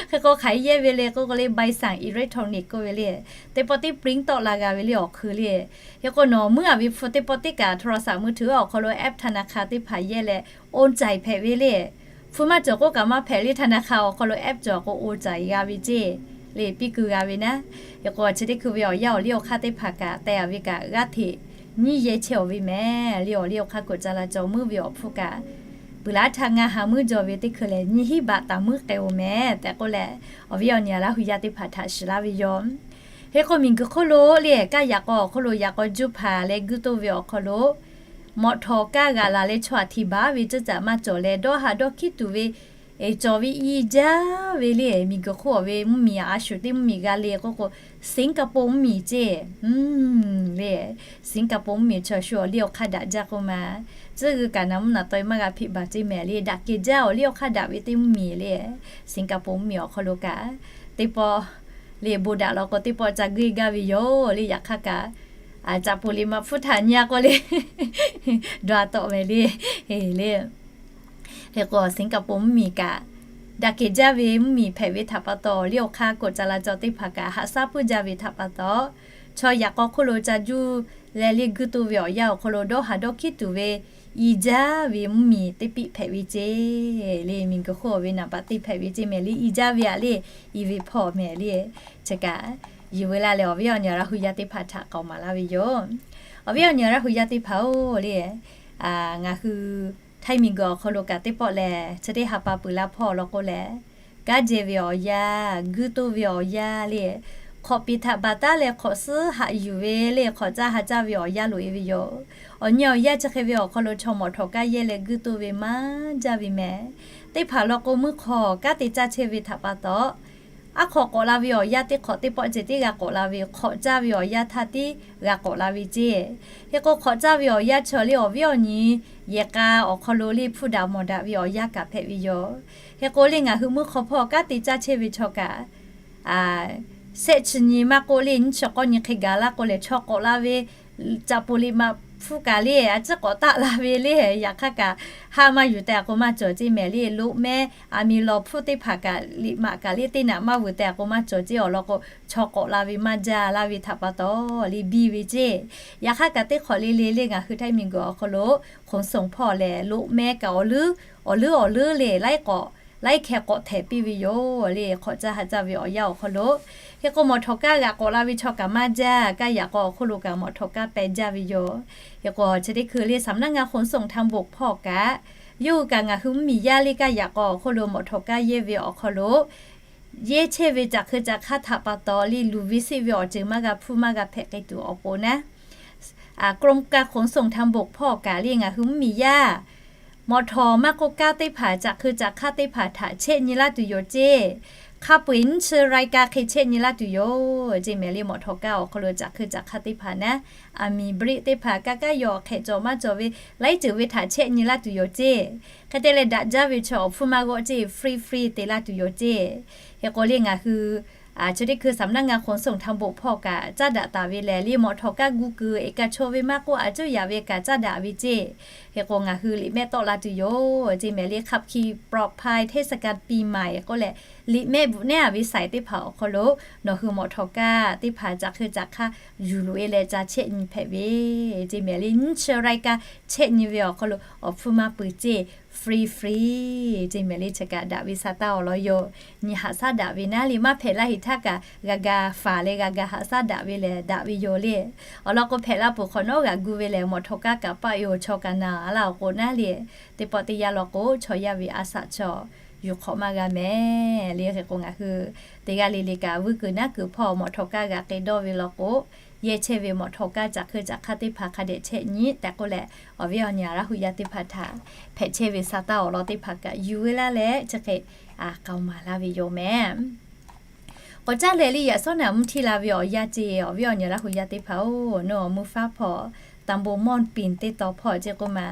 Hk'e k'o, hk'aˬ hk'e yehˇ ve le k'oˆ k'o le, ใบสั่งอิเล็กทรอนิกส์ k'oˆ ve le, teˇ pawˆ teˇ print tawˆ la g'a ve le awˬ hk'ui le. Hk'e k'o, nawˬ meuˇ-a ve hpu teˇ pawˆ teˇ kaꞈ โทรศัพท์มือถือ awˬ hk'aw lo app ธนาคาร teˇ hpaˍ yehˇ leh โอนจ่าย hpehꞈ ve le. Hpu maˇ cawˬ k'oˆ kaꞈ maˇ hpehꞈ le, ธนาคาร awˬ hk'aw lo app cawˬ k'o โอนจ่าย g'a ve ceˇ le, piˇ keu g'a ve naˉ. Hk'e k'o, chi teˇ hkui ve awˬ yanˇ awˬ liˇ awˬ hk'aˇ teˇ hpaˍ kaꞈ teh-a ve kaꞈ g'aˇ hteꞈ nyiˇ yehˇ chehˇ-oˬ ve mehˍ le. Awˬ liˇ awˬ hk'aˇ k'oˍ ca la cawˬ meuˇ ve awˬ hpfuhˇ kaꞈ, peuˬ laˇ htaˇ ngaˇ ha meuˇ jaw ve teˇ hkui lehˬ, nyiˇ hinˉ baꞈ taˍ meuˇ k'ai-oˬ mehˍ tehꞈ k'oˆ leh, awˬ viˉ awˬ nyi laˇ hui yaˇ teˇ hpaˍ htaꞈ shiˍ laˇ ve yoˬ. Hk'e k'o, miˬguiˬ hk'oˆ lo le kaˇ yaꞈ k'aw awˬ hk'oˆ lo yaꞈ k'aw juˇ hpaˍ leh guiˇ toˇ ve awˬ hk'aw lo, mawˬ htawꞈ kaˇ g'aꞈ laˬ leh chaw aˬ hti baˬ ve ceuˇ caꞈ maˇ cawˬ leh, dawˇ ha dawˇ hkiˉ tuˬ ve cawˬ ve i jaˇ ve le. Miˬguiˬ hk'oˆ awˬ ve mvuhˇmiˬ a shuˍ teˇ mvuhˇmiˬ g'a le k'oˆ k'o, Singapore mvuhˇmiˬ ceˇ le. Singapore mvuhˇmiˬ chaw shu awˬ liˇ awˬ hk'aˇ daꞈ jaˇ k'oˆ ma, tcuhˇ g'uiˬ kaꞈ naˍ mvuhˇ naˍ tawˇ-e maˇ g'a hpiˆ baˬ ceˇ mehˍ le. Daꞈ kehˬ jaˇ awˬ liˇ awˬ hk'aˇ daꞈ ve teˇ mvuhˇmiˬ le. Singapore mvuhˇmiˬ awˬ hk'aw lo kaꞈ teˇ pawˆ le bon daꞈ law k'o, teˇ pawˆ ca guˇ gaˇ ve yoˬ le. Yaꞈ hk'aˇ kaꞈ, caꞈ poˍ liꞈ maꞈ hpfuhˇ htaꞈ nyi-a k'oˆ le, dawˇ ha tawˆ mehˍ le. Le, hk'e k'o, Singapore mvuhˇmiˬ kaꞈ daꞈ kehˬ jaˇ ve mvuhˇmiˬ hpehꞈ ve htaꞈ pa taw, awˬ liˇ awˬ hk'aˇ k'oˍ ca la cawˬ teˇ hpaˍ kaꞈ haꞈ shaˉ puiˉ jaˇ ve htaꞈ pa taw, chaw yaꞈ k'aw hk'oˆ lo ca juˇ leh le guiˇ toˇ ve awˬ yanˇ awˬ hk'aw lo dawˇ ha dawˇ hkiˉ tuˬ ve i jaˇ ve mvuhˇmiˬ teˇ piˆ hpehꞈ ve ceˇ le. Miˬguiˬ hk'oˆ awˬ ve naˍ baꞈ teˇ hpehꞈ ve ceˇ mehˍ le. I jaˇ ve-a le, i ve hpawˇ mehˍ le. Chi kaꞈ yuˬ ve laˇ leh, awˬ viˉ awˬ nyi Laˇ hu yaˇ teˇ hpaˍ htaꞈ k'aoˍ maˍ laˇ ve yoˬ. Awˬ viˉ awˬ nyi Laˇ hu yaˇ teˇ hpaˍ-oˬ le, ngaˬ hui Htaiˇ miˬguiˬ awˬ hk'aw lo kaꞈ teˇ pawˆ lehˬ, chi teˇ ha pa peuˬ laˇ hpawˇ law k'o lehˬ, kanˉ jehˇ ve awˬ yanˇ, guiˇ toˇ ve awˬ yanˇ le, hk'awꞈ piˍ htaꞈ baˬ taˉ leh hk'awꞈ suhˉ haꞈ yuˬ ve le, hk'awꞈ caˇ ha caˇ ve awˬ yanˇ loꞈ-e ve yoˬ. Awˬ nyi awˬ yanˇ chi hk'e ve awˬ hk'aw lo chaw mawˬ htawꞈ kanˉ yehˇ leh guiˇ toˇ ve maˇ jaˇ ve mehˍ. Teˇ hpaˍ law k'o, meuˇ hk'aw kanˉ te caˇ chehˇ ve htaꞈ pa taw, aˉ hk'aw k'awꞈ la ve awˬ yanˇ teˇ hk'awꞈ teˇ pawˆ ceh tiˉ g'a k'awꞈ la ve, hk'awꞈ caˇ ve awˬ yanˇ htaˇ tiˉ g'a k'awꞈ la ve ceˇ. Hk'e k'o, hk'awꞈ caˇ ve awˬ yanˇ chaw le awˬ viˉ awˬ nyi yehˬ k'a awˬ hk'aw lo le hpuˇ daꞈ mawˬ daꞈ ve awˬ yanˇ kaꞈ hpehꞈ ve yoˬ. Hk'e k'o le, ngaˬ hui meuˇ hk'aw hpawˇ kanˉ te caˇ chehˇ ve chaw kaꞈ, shehˆ chi nyi maˇ k'oˆ le, nyiˇ chi k'awˇ nyi hk'e gaˬ laˇ k'o lehˬ, chaw k'awꞈ la ve caꞈ poˍ liꞈ maꞈ hpfuhˇ kaꞈ le a ciˉ k'awꞈ taˆ la ve le. Yaꞈ hk'aˇ kaꞈ, haˆ maˇ yuˬ tehꞈ k'o maˇ cawˬ ceˇ mehˍ le. Loꞈ mehˇ aˬ miˍ lawˬ hpfuhˇ teˇ hpaˍ kaꞈ liꞈ maꞈ kaꞈ le teˇ naꞈ maˇ vuiˬ tehꞈ k'o maˇ cawˬ ceˇ. Awˬ lawn k'o, chaw k'awꞈ la ve maˇ jaˇ laˇ ve htaꞈ pa taw le biˇ ve ceˇ. Yaꞈ hk'aˇ kaꞈ teˇ hk'awꞈ le le le ngaˬ hui Htaiˇ miˬguiˬ awˬ hk'aw lo ขนส่ง hpawˇ lehˬ, loꞈ mehˇ kaꞈ awˬ leuˉ awˬ leuˉ awˬ leuˉ le laiˉ k'awꞈ laiˉ hkeh k'awꞈ htehꞈ piˇ ve yoˬ le. Hk'awꞈ caˇ ha caˇ ve awˬ yanˇ awˬ hk'aw lo, hk'e k'o mawˬ htawꞈ kanˉ g'aꞈ k'awꞈ la ve chaw kaꞈ maˇ jaˇ. Kanˉ yaꞈ k'aw awˬ hk'oˆ lo kaꞈ mawˬ htawꞈ kanˉ peh jaˇ ve yoˬ. Hk'e k'o, chi teˇ hkui le สำนักงานขนส่งทางบก hpawˇ kaꞈ, yawˇ hui kaꞈ ngaˬ hui mvuhˇmiˬ yaˇ le kanˉ yaꞈ k'aw awˬ hk'oˆ lo mawˬ htawꞈ kanˉ yehˇ ve awˬ hk'aw lo, yehˇ chehˇ ve caꞈ hk'eu caꞈ hk'aˇ htaꞈ pa taw le luˬ ve seˆ ve awˬ ceuˬ maˇ g'a hpuˇ maˇ g'a hpehꞈ k'ai tuˬ awˬ pon naˉ, กรมการขนส่งทางบก hpawˇ kaꞈ le ngaˬ hui mvuhˇmiˬ yaˇ mawˬ htawꞈ maˇ k'oˆ kanˉ teˇ hpaˍ caꞈ hk'eu caꞈ hk'aˇ teˇ hpaˍ htaꞈ chehˇ nyi laˇ tuˬ yoˬ ceˇ. Hk'a peu-eˬ nyiˇ chi รายการ hk'e chehˇ nyi laˇ tuˬ yoˬ ceˇ mehˍ le. Mawˬ htawꞈ kanˉ awˬ hk'aw lo caꞈ hk'eu caꞈ hk'aˇ teˇ hpaˍ naˉ, aˬ miˍ เบรก teˇ hpaˍ kaˇ kaˇ yawˬ hk'ehꞈ cawˬ maˇ cawˬ ve laiˉ ceuˬ ve htaꞈ chehˇ nyi laˇ tuˬ yoˬ ceˇ. Hk'e te leh daꞈ jaˇ ve chaw awˬ hpfuhˇ maˇ g'awˆ ceˇ, free free te laˇ tuˬ yoˬ ceˇ. Hk'e k'o le ngaˬ hui chi teˇ hkui สำนักงานขนส่งทางบก hpawˇ kaꞈ caˇ daꞈ taˍ ve lehˬ le, mawˬ htawꞈ kanˉ gu kuiˬ eˬ kaꞈ chaw ve maˇ k'oˆ, a cuˇ yaꞈ ve kaꞈ caˇ daꞈ ve ceˇ. Hk'e k'o ngaˬ hui liꞈ mehˆ tawˆ la tuˬ yoˬ ceˇ mehˍ le. ขับขี่ปลอดภัยเทศกาลปีใหม่ k'oˆ leh Liꞈ mehˆ bvuhꞈ nehˉ a ve saiˍ teˇ hpaˍ awˬ hk'aw lo nawˬ hui mawꞈ htawˇ kaˇ teˇ hpaˍ caꞈ hk'e caꞈ hk'aˇ yuˬ loꞈ e leh ca chehˆ nyi hpehꞈ ve, ceˇ mehˍ le. Nyiˇ chi rai kaˇ chehˆ nyi ve awˬ hk'aw lo awˬ hpfuhˇ maˇ peuˬ ceˇ, free free ceˇ mehˍ le. Chi kaꞈ daꞈ ve sa taˇ awˬ lawn yoˬ. Nyi haꞈ shaˉ daꞈ ve naˉ le, maˇ hpehꞈ laˇ heˍ htaˇ kaꞈ g'a ga faˍ leh g'a ga haꞈ shaˉ daꞈ ve lehˬ daꞈ ve yoˬ le. Awˬ lawn k'o, hpehꞈ la peuˬ hk'awꞈ nawˉ g'aꞈ gu ve lehˬ, mawꞈ htawˇ kaˇ kaꞈ paˆ yoˬ, chaw kaꞈ naˍ a laˇ awˬ k'o naˉ le. Teˇ pawˆ teˇ yanˇ law k'o, chaw yaˇ ve a shaꞈ chaw yuˬ hk'awꞈ maˇ g'a mehˍ le. Hk'e k'o, ngaˬ hui teˇ g'aˇ le le kaꞈ vuiˇ kuiˬ naˉ kuiˬ hpawˇ mawꞈ htawˇ kaˇ g'aꞈ k'ai dawˇ ve law k'o, yehˇ chehˇ ve mawꞈ htawˇ kaˇ caꞈ hk'e caꞈ hk'aˇ teˇ hpaˍ hk'a dehꞈ chehˆ nyi tehꞈ k'oˆ leh, awˬ viˉ awˬ nyi Laˇ hu yaˇ teˇ hpaˍ htaꞈ hpehꞈ chehˇ ve sa taˇ awˬ lawn teˇ hpaˍ kaꞈ yuˬ ve laˇ leh chi hk'e k'aoˍ maˍ laˇ ve yoˬ mehˍ. K'awꞈ caˇ leh le, yaꞈ shawˉ naꞈ mvuhˇ htiˇ la ve awˬ yanˇ ceˇ, awˬ viˉ awˬ nyi Laˇ hu yaˇ teˇ hpaˍ-oˬ, nawˬ awˬ mvuhˇ faˉ hpawˇ ตำบลม่อนปิ่น teˇ tawn hpawˇ ceˇ k'oˆ ma,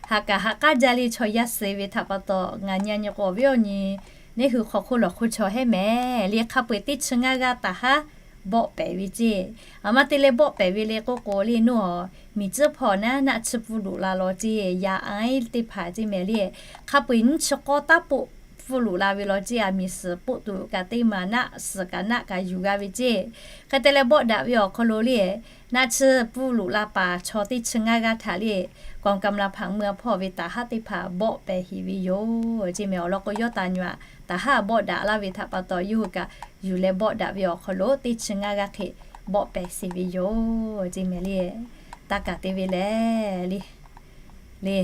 haꞈ kaꞈ haꞈ k'aˉ jaˇ le chaw yaˇ suh ve htaꞈ pa taw, ngaˬ nyi a nyi k'o awˬ viˉ awˬ nyi neˇ hui hk'aw hk'oˆ lawˬ hk'oˆ chaw hehˉ mehˍ le. Hk'a peu-eˬ teˇ chi ngaˇ g'aˇ taˍ haˉ bawˆ pehˍ ve ceˇ. A maˇ te leh bawˆ pehˍ ve le k'oˆ k'o le, nawˬ miˬ tcuhˉ hpawˇ naˉ naˆ chi pfuhˇ loꞈ la law ceˇ, yaꞈ a teˇ hpaˍ ceˇ mehˍ le. Hk'a peu-eˬ nyiˇ chi k'awˇ taˉ poˆ pfuhˇ loꞈ la ve law ceˇ, a miˬ suhˍ poˆ tuˬ kaꞈ teˇ maˬ naˆ suhˍ kaꞈ naˆ kaꞈ yuˬ g'a ve ceˇ. Hk'e te leh bawˆ daꞈ ve awˬ hk'aw lo le, naˆ chi pfuhˇ loꞈ la paˍ chaw teˇ chi ngaˇ g'aˇ htaꞈ le, กองกำลังผลัดเมือง hpawˇ ve taˍ haˉ teˇ hpaˍ bawˆ pehˍ heˍ ve yoˬ ceˇ mehˍ. Awˬ lawn k'o, yawˇ taˍ nyi a taˍ haˉ bawˆ daꞈ laˇ ve htaꞈ pa taw, yawˇ hui kaꞈ yuˬ leh bawˆ daꞈ ve awˬ hk'aw lo teˇ chi ngaˇ g'aˇ hk'e bawˆ pehˍ sheˍ ve yoˬ ceˇ mehˍ le. Taˇ kaˍ te ve lehˬ le, le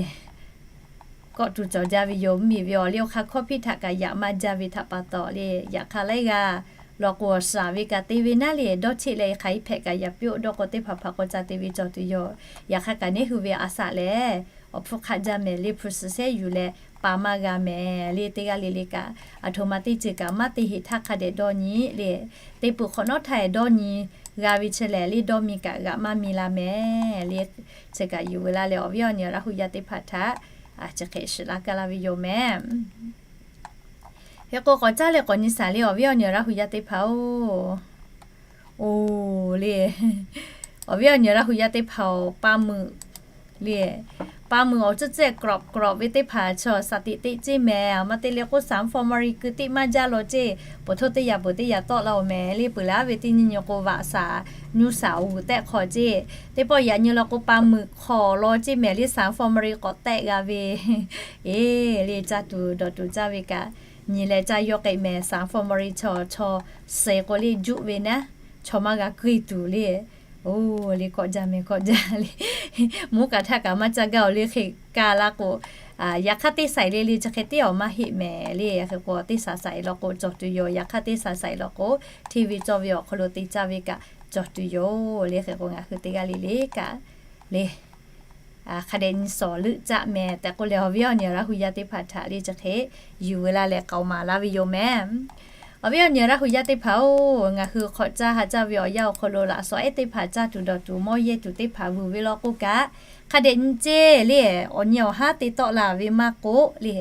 kawˆ tuˬ cawˬ jaˇ ve yoˬ. Mvuhˇmiˬ ve awˬ liˇ awˬ hk'aˇ hkawˇ hpiˇ htaꞈ kaꞈ yaꞈ maˇ jaˇ ve htaꞈ pa taw le, yaꞈ hk'aˇ laiˉ g'aˇ law k'o, awˬ shaˍ ve kaꞈ te ve naˉ le, dawˇ cheˆ leh hk'aˬ hk'e hpehꞈ kaꞈ yaꞈ piˇ-oˆ dawˇ k'o, teˇ hpaˍ hpaˍ k'awꞈ ca te ve cawˬ tuˬ yoˬ. Yaꞈ hk'aˇ kaꞈ neˇ hui ve a shaꞈ lehˬ, awˬ hpfuhˇ hk'aˆ jaˇ mehˍ le, hpu suhˍ shehˉ yuˬ leh pa maˇ g'a mehˍ le. Teˇ g'aˇ le le kaꞈ aˬ htoꞈ ma teˇ ceuˬ kaꞈ maˇ te heˍ htaˇ hk'a dehꞈ dawˇ nyi le. Te peuˬ hk'awꞈ nawˉ htaˇ dawˇ nyi g'a ve chi lehˬ le, dawˇ mi kaꞈ g'aꞈ maˇ mi la mehˍ le. Chi kaꞈ yuˬ ve laˇ leh, awˬ viˉ awˬ nyi Laˇ hu yaˇ teˇ hpaˍ htaꞈ chi hk'e shiˍ laˇ kaˇ laˇ ve yoˬ mehˍ. Hk'e k'o, k'awꞈ caˇ leh k'awꞈ nyi shaˍ le, awˬ viˉ awˬ nyi Laˇ hu yaˇ teˇ hpaˍ-oˬ, oˬ le, awˬ viˉ awˬ nyi Laˇ hu yaˇ teˇ hpaˍ-oˬ, pa meuꞈ le, pa meuꞈ awˬ tcuhˉ tcuhˉ กรอบ กรอบ ve teˇ hpaˍ chaw shaˍ tiꞈ teꞈ ceˇ mehˍ. A maˇ te leh k'o, สาร ฟอร์มาลิน keu teˇ maˇ jaˇ law ceˇ, peuˬ htoˇ teˇ yaꞈ peuˬ teˇ yaꞈ tawˆ la-oˬ mehˍ le. Peuˬ leh aˉ ve teˇ nyi nyi k'o, vaꞈ shaˍ nyu shaˍ awˬ g'uiˬ tehˆ hk'aw ceˇ. Teˇ pawˆ yaꞈ nyi law k'o, pa meuꞈ hk'aw law ceˇ mehˍ le, สาร ฟอร์มาลิน k'awꞈ tehˆ g'a ve. Eˬ le, caˇ tuˬ dawˬ tuˬ caˇ ve kaꞈ nyi leh caˇ yawˇ k'ai mehˍ. สาร ฟอร์มาลิน chaw chaw suh k'o le, juˆ ve naˉ, chaw maˇ g'a keu tuˬ le. Oˬ le, kawˆ jaˇ mehˍ, kawˆ jaˇ le. Mvuhˇ kaꞈ htaˇ kaꞈ maˇ caˇ gaˇ-oˬ le. Hk'e kaˇ laˇ k'o, yaꞈ hk'aˇ teˇ saiˍ le le chi hk'e teˇ awˬ maˇ heˆ mehˍ le. Hk'e k'o, teˇ saiˍ saiˍ law k'o cawˬ tuˬ yoˬ. Yaꞈ hk'aˇ teˇ saiˍ saiˍ law k'o, hteˇ ve cawˇ ve awˬ hk'aw lo te caˇ ve kaꞈ cawˬ tuˬ yoˬ le. Hk'e k'o, ngaˬ hui teˇ g'aˇ le le kaꞈ le hk'a dehꞈ nyi shawˍ leuˆ caˆ mehˍ tehꞈ k'oˆ leh, awˬ viˉ awˬ nyi Laˇ hu yaˇ teˇ hpaˍ htaꞈ le chi hk'e yuˬ ve laˇ leh k'aoˍ maˍ laˇ ve yoˬ mehˍ. Awˬ viˉ awˬ nyi Laˇ hu yaˇ teˇ hpaˍ-oˬ, ngaˬ hui hk'awꞈ caˇ ha caˇ ve awˬ yanˇ awˬ hk'aw lo laꞈ shawˍ ehˉ teˇ hpaˍ caˇ tuˬ dawˬ tuˬ mawˇ yehˇ tuˬ teˇ hpaˍ vuiˬ ve law k'o kaꞈ, hk'a dehꞈ nyi ceˇ le. Awˬ nyi awˬ haˉ te tawˆ la ve maˇ k'oˆ le,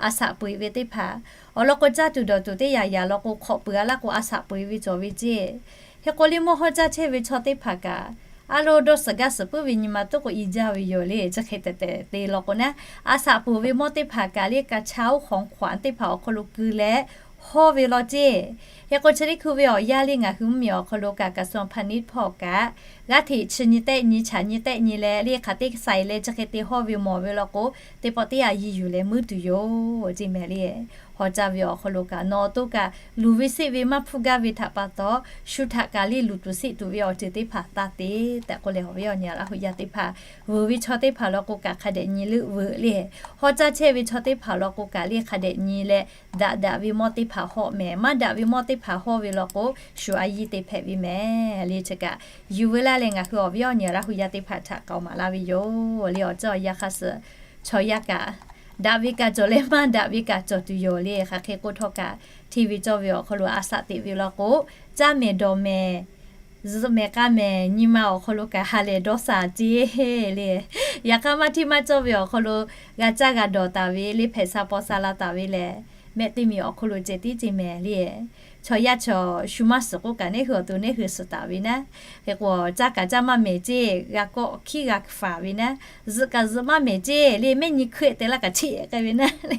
a shaꞈ peu-eˬ ve teˇ hpaˍ awˬ lawn k'o, caˇ tuˬ dawˬ tuˬ teˇ yanˇ yanˇ law k'o, hk'awꞈ peu-a laˇ k'o, a shaꞈ peu-eˬ ve cawˬ ve ceˇ. Hk'e k'o, liˇ mawˇ hawˇ caˇ chehˇ ve chaw teˇ hpaˍ kaꞈ, a lo dawˇ suhˍ gaˇ suhˍ puiˉ ve nyi ma tuˉ k'o i jaˇ ve yoˬ le. Chi hk'e tehꞈ tehꞈ te law k'o naˉ, a shaꞈ peu-eˬ ve mawˇ teˇ hpaˍ kaꞈ le, กระเช้าของขวัญ teˇ hpaˍ awˬ hk'aw lo keu leh hawˇ ve law ceˇ. Hk'e k'o, chi teˇ hkui ve awˬ yanˇ le ngaˬ hui mvuhˇmiˬ awˬ hk'aw lo kaꞈ กระทรวงพาณิชย์ hpawˇ kaꞈ g'aˇ hteꞈ chi nyi tehˆ nyi, chaꞈ nyi tehˆ nyi leh le, hk'aˬ teˇ saiˍ leh chi hk'e te hawˇ ve mawˬ ve law k'o, teˇ pawˆ teˇ yanˇ yiˇ yuˬ leh muiˉ tuˬ yoˬ ceˇ mehˍ le. Hawˇ caˇ ve awˬ hk'aw lo kaꞈ nawˬ to kaꞈ luˬ ve seˆ ve maˇ hpfuhˇ gaˇ ve htaꞈ pa taw, shu htaꞈ kaꞈ le luˬ tuˬ seˆ tuˬ ve awˬ ceuˬ teˇ hpaˍ taˇ te tehꞈ k'oˆ leh, awˬ viˉ awˬ nyi Laˇ hu yaˇ teˇ hpaˍ vuiˬ ve chaw teˇ hpaˍ law k'o kaꞈ hk'a dehꞈ nyi leuˆ veuꞈ le. Hawˇ caˇ chehˇ ve chaw teˇ hpaˍ law k'o kaꞈ le hk'a dehꞈ nyi leh, daꞈ daꞈ ve mawˇ teˇ hpaˍ hawˇ mehˍ. Maˇ daꞈ ve mawˇ teˇ hpaˍ hawˇ ve law k'o, shu a yiˇ te hpehꞈ ve mehˍ le. Chi kaꞈ yuˬ ve laˇ leh ngaˬ hui awˬ viˉ awˬ nyi Laˇ hu yaˇ teˇ hpaˍ htaꞈ k'aoˍ maˍ laˇ ve yoˬ le. Awˬ ceuˬ awˬ yanˇ hk'a suhˍ chaw yaˇ kaꞈ daꞈ ve kaꞈ cawˬ leh maˇ daꞈ ve kaꞈ cawˬ tuˬ yoˬ le. Hk'aˬ hk'e k'oˆ htawˇ kaꞈ, hteˇ ve cawˇ ve awˬ hk'aw lo a shaꞈ teꞈ ve law k'o, caˇ mehˍ dawˬ mehˍ, zuhꞈ mehˍ k'a mehˍ, nyi ma awˬ hk'aw lo kaꞈ ha lehˬ dawˇ shaˍ ceˇ le. Yaꞈ hk'aˇ maˇ hteˇ maˇ cawˇ ve awˬ hk'aw lo g'a caˇ g'a dawˬ taˍ ve le, hpehꞈ sha paw sha la taˍ ve lehˬ, mehˆ teˇ miˬ awˬ hk'aw lo ceh tiˉ ceˇ mehˍ le. chaw yaˇ chaw shu maˇ suhˍ k'oˆ kaꞈ, neˇ hui awˬ to neˇ hui suhˍ taˍ ve naˉ. Hk'e k'o, caˇ kaꞈ caˇ maˇ mehˍ ceˇ, g'a kawˆ hkiˉ g'a faˍ ve naˉ. Zuhꞈ kaꞈ zuhꞈ maˇ mehˍ ceˇ le, mehˆ nyi hkeuˆ te laˇ kaꞈ cheˆ k'ai ve naˉ le.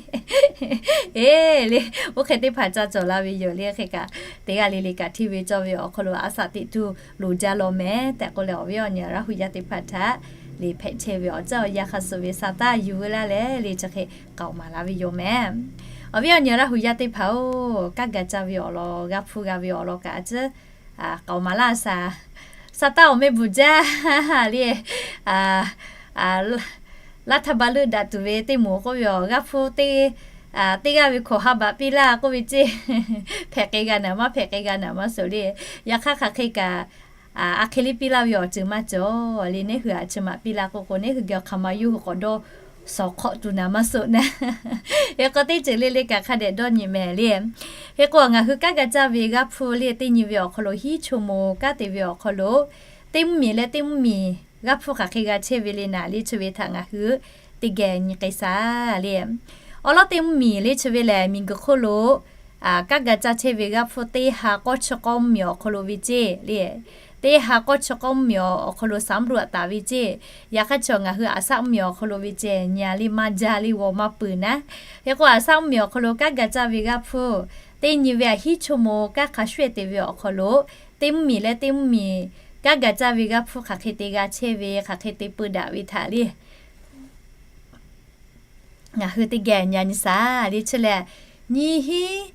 Eˬ le, oˇ hk'e teˇ hpaˍ ca cawˬ la ve yoˬ le. Hk'e kaꞈ, teˇ g'aˇ le le kaꞈ hteˇ ve cawˇ ve awˬ hk'aw lo a shaꞈ teꞈ tuˬ loˍ jaˇ law mehˍ tehꞈ k'oˆ leh, awˬ viˉ awˬ nyi Laˇ hu yaˇ teˇ hpaˍ htaꞈ le hpehꞈ chehˇ ve awˬ caˇ awˬ yanˇ hk'a shuˍ ve sa taˇ yuˬ ve laˇ leh le, chi hk'e k'aoˍ maˍ la ve yoˬ mehˍ. Awˬ viˉ awˬ nyi Laˇ hu yaˇ teˇ hpaˍ-oˬ, kanˉ ga caˇ ve awˬ lawn, g'a hpuˇ g'a ve awˬ lawn kaꞈ a ciˉ k'aoˍ maˍ laˇ shaˍ. Sa taˇ awˬ mehˆ bvuhꞈ jaˇ le. Laˇ htaˇ ba leuˆ daꞈ tuˬ ve teˇ moˍ k'oˆ ve awˬ g'a hpuˇ teˇ teˇ g'aˇ ve hkawꞈ ha baꞈ piˇ laˇ k'oˆ ve ceˇ. Hpehꞈ k'ai g'a naˍ maˇ hpehꞈ k'ai g'a naˍ maˇ suhˍ le. Yaꞈ hk'aˇ hk'aˬ hk'e kaꞈ, a hk'e le piˇ laˇ ve awˬ ceuˬ maˇ cawˬ le. Neˇ hui a chi maꞈ piˇ laˇ k'oˆ k'o, neˇ hui geh awˬ hk'aˬ ma yawˇ hui k'awꞈ dawˇ shawˍ hk'awꞈ tuˬ naˍ maˇ suhˍ naˉ. Hk'e k'o, teˇ ceuˬ le le kaꞈ hk'a dehꞈ dawˇ nyi mehˍ le. Hk'e k'o, ngaˬ hui kanˉ ga caˇ ve g'a hpuˇ le, teˇ nyi ve awˬ hk'aw lo hiˉ chaw moˍ kanˉ te ve awˬ hk'aw lo, teˇ mvuhˇmiˬ leh teˇ mvuhˇmiˬ g'a hpuˇ hk'aˬ hk'e g'a chehˇ ve le naˍ le, chi ve htaꞈ ngaˬ hui teˇ geh nyi k'ai shaˍ le. Awˬ lawn teˇ mvuhˇmiˬ le chi ve lehˬ, miˬguiˬ hk'oˆ lo kanˉ ga caˇ chehˇ ve g'a hpuˇ teˇ ha k'awˇ chi k'awˇ mvuhˇmiˬ awˬ hk'aw lo ve ceˇ le. Teˇ ha k'awˇ chi k'awˇ mvuhˇmiˬ awˬ hk'aw lo สำรวจ taˍ ve ceˇ. Yaꞈ hk'aˇ chaw ngaˬ hui a shaꞈ mvuhˇmiˬ awˬ hk'aw lo ve ceˇ, nyi a le maˇ jaˇ le g'aw maˇ peuˬ naˉ. Hk'e k'o, a shaꞈ mvuhˇmiˬ awˬ hk'aw lo kanˉ ga caˇ ve g'a hpuˇ teˇ nyi ve a hiˉ chaw moˍ kanˉ hk'a shuˍ te ve awˬ hk'aw lo, teˇ mvuhˇmiˬ leh teˇ mvuhˇmiˬ kanˉ ga caˇ ve g'a hpuˇ hk'aˬ hk'e te g'a chehˇ ve, hk'aˬ hk'e te peu daꞈ ve htaꞈ le ngaˬ hui teˇ geh nyi a nyi shaˍ le. Chi lehˬ, nyiˇ hinˉ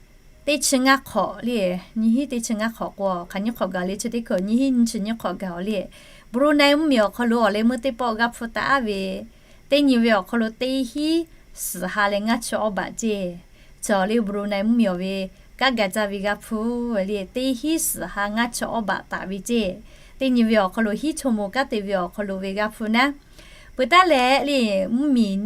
teˇ chi ngaˇ hk'awꞈ le, nyiˇ hinˉ teˇ chi ngaˇ hk'awꞈ k'o, hk'aˬ nyiˇ hk'awꞈ gaˬ le, chi teˇ hkui nyiˇ hinˉ nyiˇ chi nyiˇ hk'awꞈ gaˬ le. Brunei mvuhˇmiˬ awˬ hk'aw lo awˬ leh meuˇ teˇ pawˆ g'a hpuˇ taˍ ve teˇ nyi ve awˬ hk'aw lo teˇ hinˉ suhˍ ha leh ngaˇ chi awˇ baꞈ ceˇ. Chaw le Brunei mvuhˇmiˬ awˬ ve kanˉ ga caˇ ve g'a hpuˇ le, teˇ hinˉ suhˍ ha ngaˇ chi awˇ baꞈ taˍ ve ceˇ. Teˇ nyi ve awˬ hk'aw lo hiˉ chaw moˍ kanˉ te ve awˬ hk'aw lo ve g'a hpuˇ naˉ. Peuˬ taˉ leh le, mvuhˇmiˬ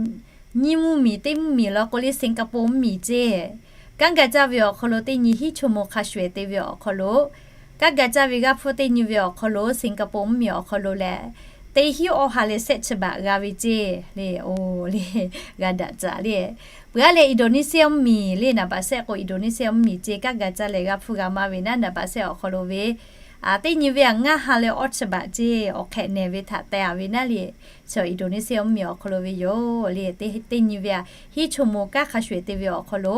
nyiˇ mvuhˇmiˬ teˇ mvuhˇmiˬ law k'o le, Singapore mvuhˇmiˬ ceˇ. Kanˉ ga caˇ ve awˬ hk'aw lo teˇ nyi hiˉ chaw moˍ hk'a shuˍ te ve awˬ hk'aw lo, kanˉ ga caˇ ve g'a hpuˇ teˇ nyi ve awˬ hk'aw lo Singapore mvuhˇmiˬ awˬ hk'aw lo lehˬ, teˇ hinˉ awˇ ha leh sehˆ chi baꞈ g'a ve ceˇ le. O le, g'a daꞈ caꞈ le. Peuˬ aˉ leh Indonesia mvuhˇmiˬ le, naˍ baꞈ sehˆ k'o Indonesia mvuhˇmiˬ ceˇ, kanˉ ga caˇ leh g'a hpuˇ g'a maˇ ve naˉ, naˍ baꞈ sehˆ awˬ hk'aw lo ve teˇ nyi ve a ngaˇ ha leh awˇ chi baꞈ ceˇ, awˬ hk'ehꞈ nehˬ ve htaꞈ teh a ve naˉ le. Chaw Indonesia mvuhˇmiˬ awˬ hk'aw lo ve yoˬ le. Teˇ nyi ve a hiˉ chaw moˍ kanˉ hk'a shuˍ te ve awˬ hk'aw lo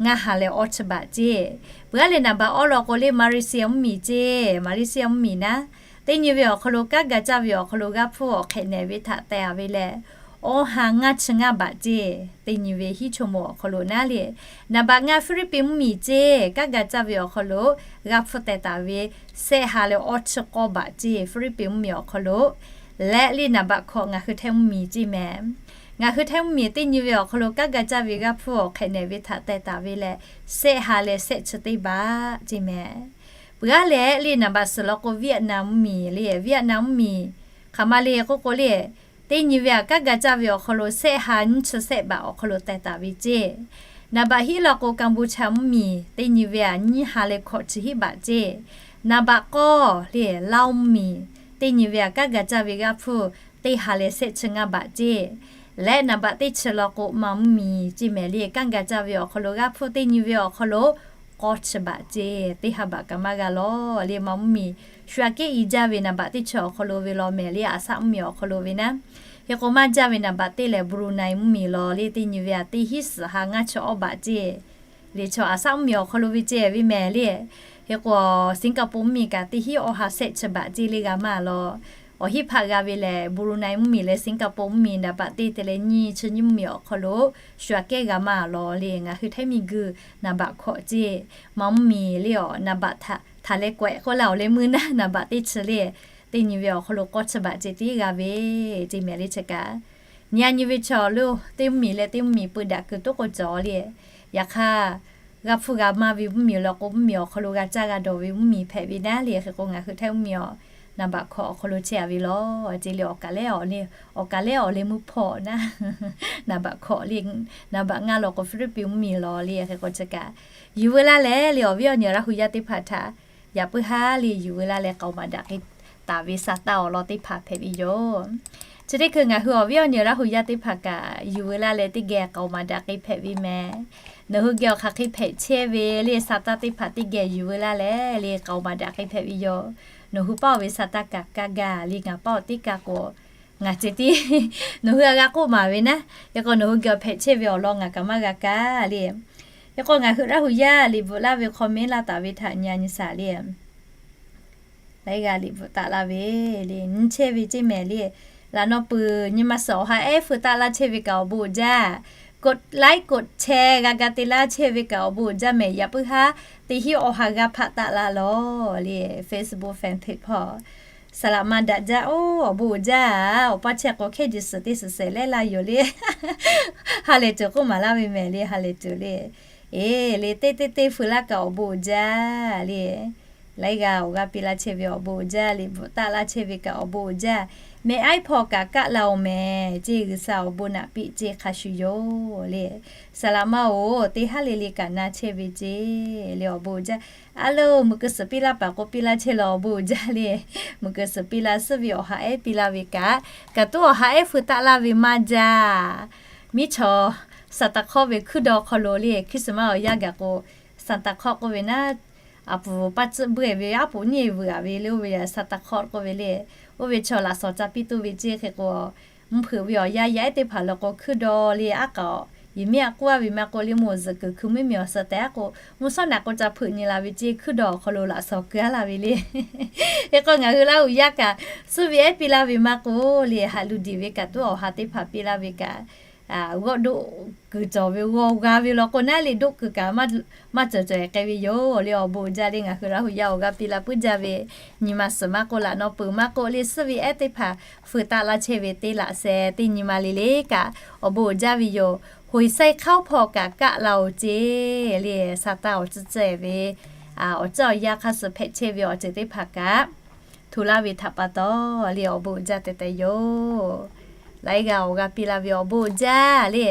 ngaˇ ha leh awˇ chi baꞈ ceˇ. Peuˬ aˉ leh naˍ baꞈ awˇ law k'o le, Malaysia mvuhˇmiˬ ceˇ, Malaysia mvuhˇmiˬ naˉ, teˇ nyi ve awˬ hk'aw lo kanˉ ga caˇ ve awˬ hk'aw lo g'a hpuˇ awˬ hk'ehꞈ nehˬ ve htaꞈ teh a ve leh, awˇ ha ngaˇ chi ngaˇ baꞈ ceˇ, teˇ nyi ve hiˉ chaw moˍ awˬ hk'aw lo naˉ le. Naˍ baꞈ ngaˇ Philippines mvuhˇmiˬ ceˇ, kanˉ ga caˇ ve awˬ hk'aw lo g'a hpuˇ teh taˍ ve, sehˆ ha leh awˇ chi k'awˇ baꞈ ceˇ, Philippines mvuhˇmiˬ awˬ hk'aw lo. Leh le naˍ baꞈ hkawꞈ ngaˬ hui Htaiˇ mvuhˇmiˬ ceˇ mehˍ. Ngaˬ hui Htaiˇ mvuhˇmiˬ teˇ nyi ve awˬ hk'aw lo kanˉ ga caˇ ve g'a hpuˇ awˬ hk'ehꞈ nehˬ ve htaꞈ teh taˍ ve leh, sehˆ ha leh sehˆ chi teˇ baꞈ ceˇ mehˍ. Peuˬ aˉ leh le naˍ baꞈ suhˍ law k'o Vietnam mvuhˇmiˬ le, Vietnam mvuhˇmiˬ hk'aˬ ma le k'oˆ k'o le, teˇ nyi ve a kanˉ ga caˇ ve awˬ hk'aw lo sehˆ ha nyiˇ chi sehˆ baꞈ awˬ hk'aw lo teh taˍ ve ceˇ. Naˍ baꞈ hiˉ law k'o Cambodia mvuhˇmiˬ teˇ nyi ve a nyiˇ ha leh hkawꞈ chi hiˉ baꞈ ceˇ. Naˍ baꞈ k'awˇ le Lao mvuhˇmiˬ teˇ nyi ve a kanˉ ga caˇ ve g'a hpuˇ teˇ ha leh sehˆ chi ngaˇ baꞈ ceˇ. Leh naˍ baꞈ teˇ chi law k'o Myanmar mvuhˇmiˬ ceˇ mehˍ le, kanˉ ga caˇ ve awˬ hk'aw lo g'a hpuˇ teˇ nyi ve awˬ hk'aw lo k'awˇ chi baꞈ ceˇ, teˇ ha baꞈ kaꞈ maˇ g'a lawˬ le. Myanmar mvuhˇmiˬ shu aꞈ kehˉ i jaˇ ve naˍ baꞈ teˇ chi awˬ hk'aw lo ve law mehˍ le, Assam mvuhˇmiˬ awˬ hk'aw lo ve naˉ. Hk'e k'o maˇ jaˇ ve naˍ baꞈ teˇ lehˬ Brunei mvuhˇmiˬ law le, teˇ nyi ve a teˇ hinˉ suhˍ ha ngaˇ chi awˇ baꞈ ceˇ. Liꞈ chaw Assam mvuhˇmiˬ awˬ hk'aw lo ve ceˇ ve mehˍ le. Hk'e k'o Singapore mvuhˇmiˬ kaꞈ teˇ hinˉ awˇ ha sehˆ chi baꞈ ceˇ le g'a maˇ lawˬ. Awˬ hinˉ hpaˆ g'a ve lehˬ Brunei mvuhˇmiˬ leh Singapore mvuhˇmiˬ naˍ baꞈ teˇ te leh nyiˇ chi nyiˇ mvuhˇmiˬ awˬ hk'aw lo shu aꞈ kehˉ g'a maˇ lawˬ le. Ngaˬ hui Htaiˇ miˬguiˬ naˍ baꞈ hkawꞈ ceˇ, Myanmar mvuhˇmiˬ le awˬ naˍ baꞈ htaꞈ htaꞈ leh k'awehꞈ k'oˆ laˇ awˬ leh meuˇ naˉ, naˍ baꞈ teˇ chi le, teˇ nyi ve awˬ hk'aw lo k'awˇ chi baꞈ ceˇ tiˉ g'a ve ceˇ mehˍ le. Chi kaꞈ nyi a nyi ve chaw lo teˇ mvuhˇmiˬ leh teˇ mvuhˇmiˬ peu daꞈ kuiˬ toˉ k'o cawˬ le. Yaꞈ hk'aˇ, g'a hpuˇ g'a maˇ ve mvuhˇmiˬ law k'o mvuhˇmiˬ awˬ hk'aw lo g'a caˇ g'a dawˬ ve mvuhˇmiˬ hpehꞈ ve naˉ le. Hk'e k'o ngaˬ hui Htaiˇ mvuhˇmiˬ awˬ naˍ baꞈ hkawꞈ awˬ hk'aw lo chehˇ a ve lawˬ ceˇ le. Awˬ kaˍ lehˉ awˬ leh, awˬ kaˍ lehˉ awˬ leh meuˇ hpawˇ naˉ, naˍ baꞈ hkawꞈ le, naˍ baꞈ ngaˇ law k'o Philippines mvuhˇmiˬ law le. Hk'e k'o chi kaꞈ yuˬ veu laˇ leh le awˬ viˉ awˬ nyi Laˇ hu yaˇ teˇ hpaˍ htaꞈ yaꞈ puiˉ haˉ le yuˬ veu laˇ leh k'aoˍ maˍ daꞈ k'ai taˍ ve sa taˇ awˬ lawn teˇ hpaˍ hpehꞈ ve yoˬ. Chi teˇ hkui ngaˬ hui awˬ viˉ awˬ nyi Laˇ hu yaˇ teˇ hpaˍ kaꞈ yuˬ veu laˇ leh teˇ geh k'aoˍ maˍ daꞈ k'ai hpehꞈ ve mehˍ. Nawˬ hui geh awˬ hk'aˬ hk'e hpehꞈ chehˇ ve le, sa taˇ teˇ hpaˍ teˇ geh yuˬ veu laˇ leh le, k'aoˍ maˍ daꞈ k'ai hpehꞈ ve yoˬ. Nawˬ hui paˇ ve sa taˇ kaꞈ kaˇ gaˇ le, ngaˬ paˇ awˬ teˇ kaˇ k'o, ngaˬ ceh tiˉ nawˬ hui a g'a k'oˆ maˍ ve naˉ. Yaꞈ k'o nawˬ hui geh awˬ hpehꞈ chehˇ ve awˬ lawn ngaˬ kaꞈ maˇ g'a kaˇ le. Yaꞈ k'o ngaˬ hui Laˇ hu yaˇ liꞈ bvuhꞈ laˇ ve comment laˇ taˍ ve htaꞈ nyi a nyi shaˍ le. Laiˉ g'aˇ liꞈ bvuhꞈ taˍ laˇ ve le, nyi chehˇ ve ceˇ mehˍ le. Laꞈ naw peuˬ nyi ma suhˍ awˬ ha ehˉ feu taˆ laˇ chehˇ ve kaꞈ awˬ bon uiˍ jaˇ. กดไลค์ กดแชร์ g'a ga te laˇ chehˇ ve kaꞈ awˬ bon uiˍ jaˇ mehˍ. Yaꞈ puiˉ haˉ teˇ hinˉ awˬ ha g'a hpaꞈ taˆ la lawˬ le, Facebook fan page hpawˇ. Saˍ laꞈ ma daꞈ jaˇ oˬ, awˬ bon uiˍ jaˇ. Awˬ paˇ chehˇ k'o hkehˉ ji suhˍ teˇ suhˍ sehˍ lehˉ laˇ yoˬ le. Ha lehˬ tuˬ k'oˆ maˍ laˇ ve mehˍ le, ha lehˬ tuˬ le. Eˬ le, teˇ teˇ teˇ feu laˇ kaꞈ awˬ bon uiˍ jaˇ le. Laiˉ g'aˇ awˬ g'aˇ piˇ laˇ chehˇ ve awˬ bon uiˍ jaˇ, liꞈ bvuhꞈ taˆ laˇ chehˇ ve kaꞈ awˬ bon uiˍ jaˇ. Mehˍ aiˉ hpawˇ kaꞈ kaˆ la oˬ mehˍ ceˇ, G'uiˬsha awˬ bon naꞈ piˇ ceˇ hk'a shuˍ yoˬ le. Saˍ laꞈ ma oˬ, teˇ haˉ le le kaꞈ na chehˇ ve ceˇ le, awˬ bon uiˍ jaˇ. A loˬ, meuˬ keu suhˍ piˇ laˇ paˍ k'o piˇ laˇ chehˇ la awˬ bon uiˍ jaˇ le. Meuˬ keu suhˍ piˇ laˇ, suhˉ ve awˬ ha ehˉ piˇ laˇ ve kaꞈ, kaꞈ tuˉ awˬ ha ehˉ feu taˆ laˇ ve maˇ jaˇ. Miˉ chaw Saˍtanˍ hk'awˇ ve hkuiˉ daw hk'aw lo le, Christmas awˬ yanˇ gaˬ k'o, Saˍtanˍ hk'awˇ k'oˆ ve naˉ, aˬ puˍ paˇ tcuhˆ beuˆ ve aˉ poꞈ nyiˇ vuiˬ a ve le, oˇ ve Saˍtanˍ hk'awˇ k'oˆ ve le. Oˇ ve chaw laꞈ shawnˍ ca piˇ tuˬ ve ceˇ hk'e k'o, mvuhˇ hpeuꞈ ve awˬ yanˇ yaˇ ehˉ teˇ hpaˍ lawˬ k'o hkuiˉ daw le, aˉ k'aoˍ yeˬ miˉ a k'oˆ a ve maˇ k'oˆ le, mawˬ zuhꞈ kuiˬ hkui mvuhˇmiˬ awˬ suhˍ tehꞈ a k'o, mvuhˇ shawˉ naꞈ k'o ca hpeuꞈ nyi la ve ceˇ, hkuiˉ daw awˬ hk'aw lo laꞈ shawnˍ keu a la ve le. Hk'e k'o ngaˬ hui Laˇ hu yaˇ kaꞈ suhˉ ve ehˉ piˇ laˇ ve maˇ k'oˆ le, haꞈ luˬ diˍ ve kaꞈ tuˉ awˬ ha teˇ hpaˍ piˇ laˇ ve kaꞈ, g'awˇ doˆ kuiˬ cawˬ ve g'awˇ g'a ve law k'o naˉ le, doˆ kuiˬ kaꞈ maˇ cawˬ cawˬ e k'ai ve yoˬ le. Awˬ bon uiˍ jaˇ le, ngaˬ hui Laˇ hu yaˇ awˬ g'aˇ piˇ laˇ puiˉ jaˇ ve, nyi ma suhˍ maˇ k'oˆ, laꞈ naw peuˬ maˇ k'oˆ le, suhˉ ve ehˉ teˇ hpaˍ feu taˆ laˇ chehˇ ve teˇ laꞈ sheh teˇ nyi ma le le kaꞈ awˬ bon uiˍ jaˇ ve yoˬ. Hoꞈ e saiˉ hk'aoˉ hpawˇ kaꞈ kaˆ la oˬ ceˇ le, Saˍtanˍ awˬ tcuhˇ tcuhˇ ve, awˬ tcuhˇ awˬ yanˇ hk'a suhˍ hpehꞈ chehˇ ve awˬ ceuˬ teˇ hpaˍ kaꞈ hto laˇ ve htaꞈ pa taw le, awˬ bon uiˍ jaˇ tehꞈ tehꞈ yoˬ. Laiˉ g'aˇ awˬ g'aˇ piˇ laˇ ve awˬ bon uiˍ jaˇ le.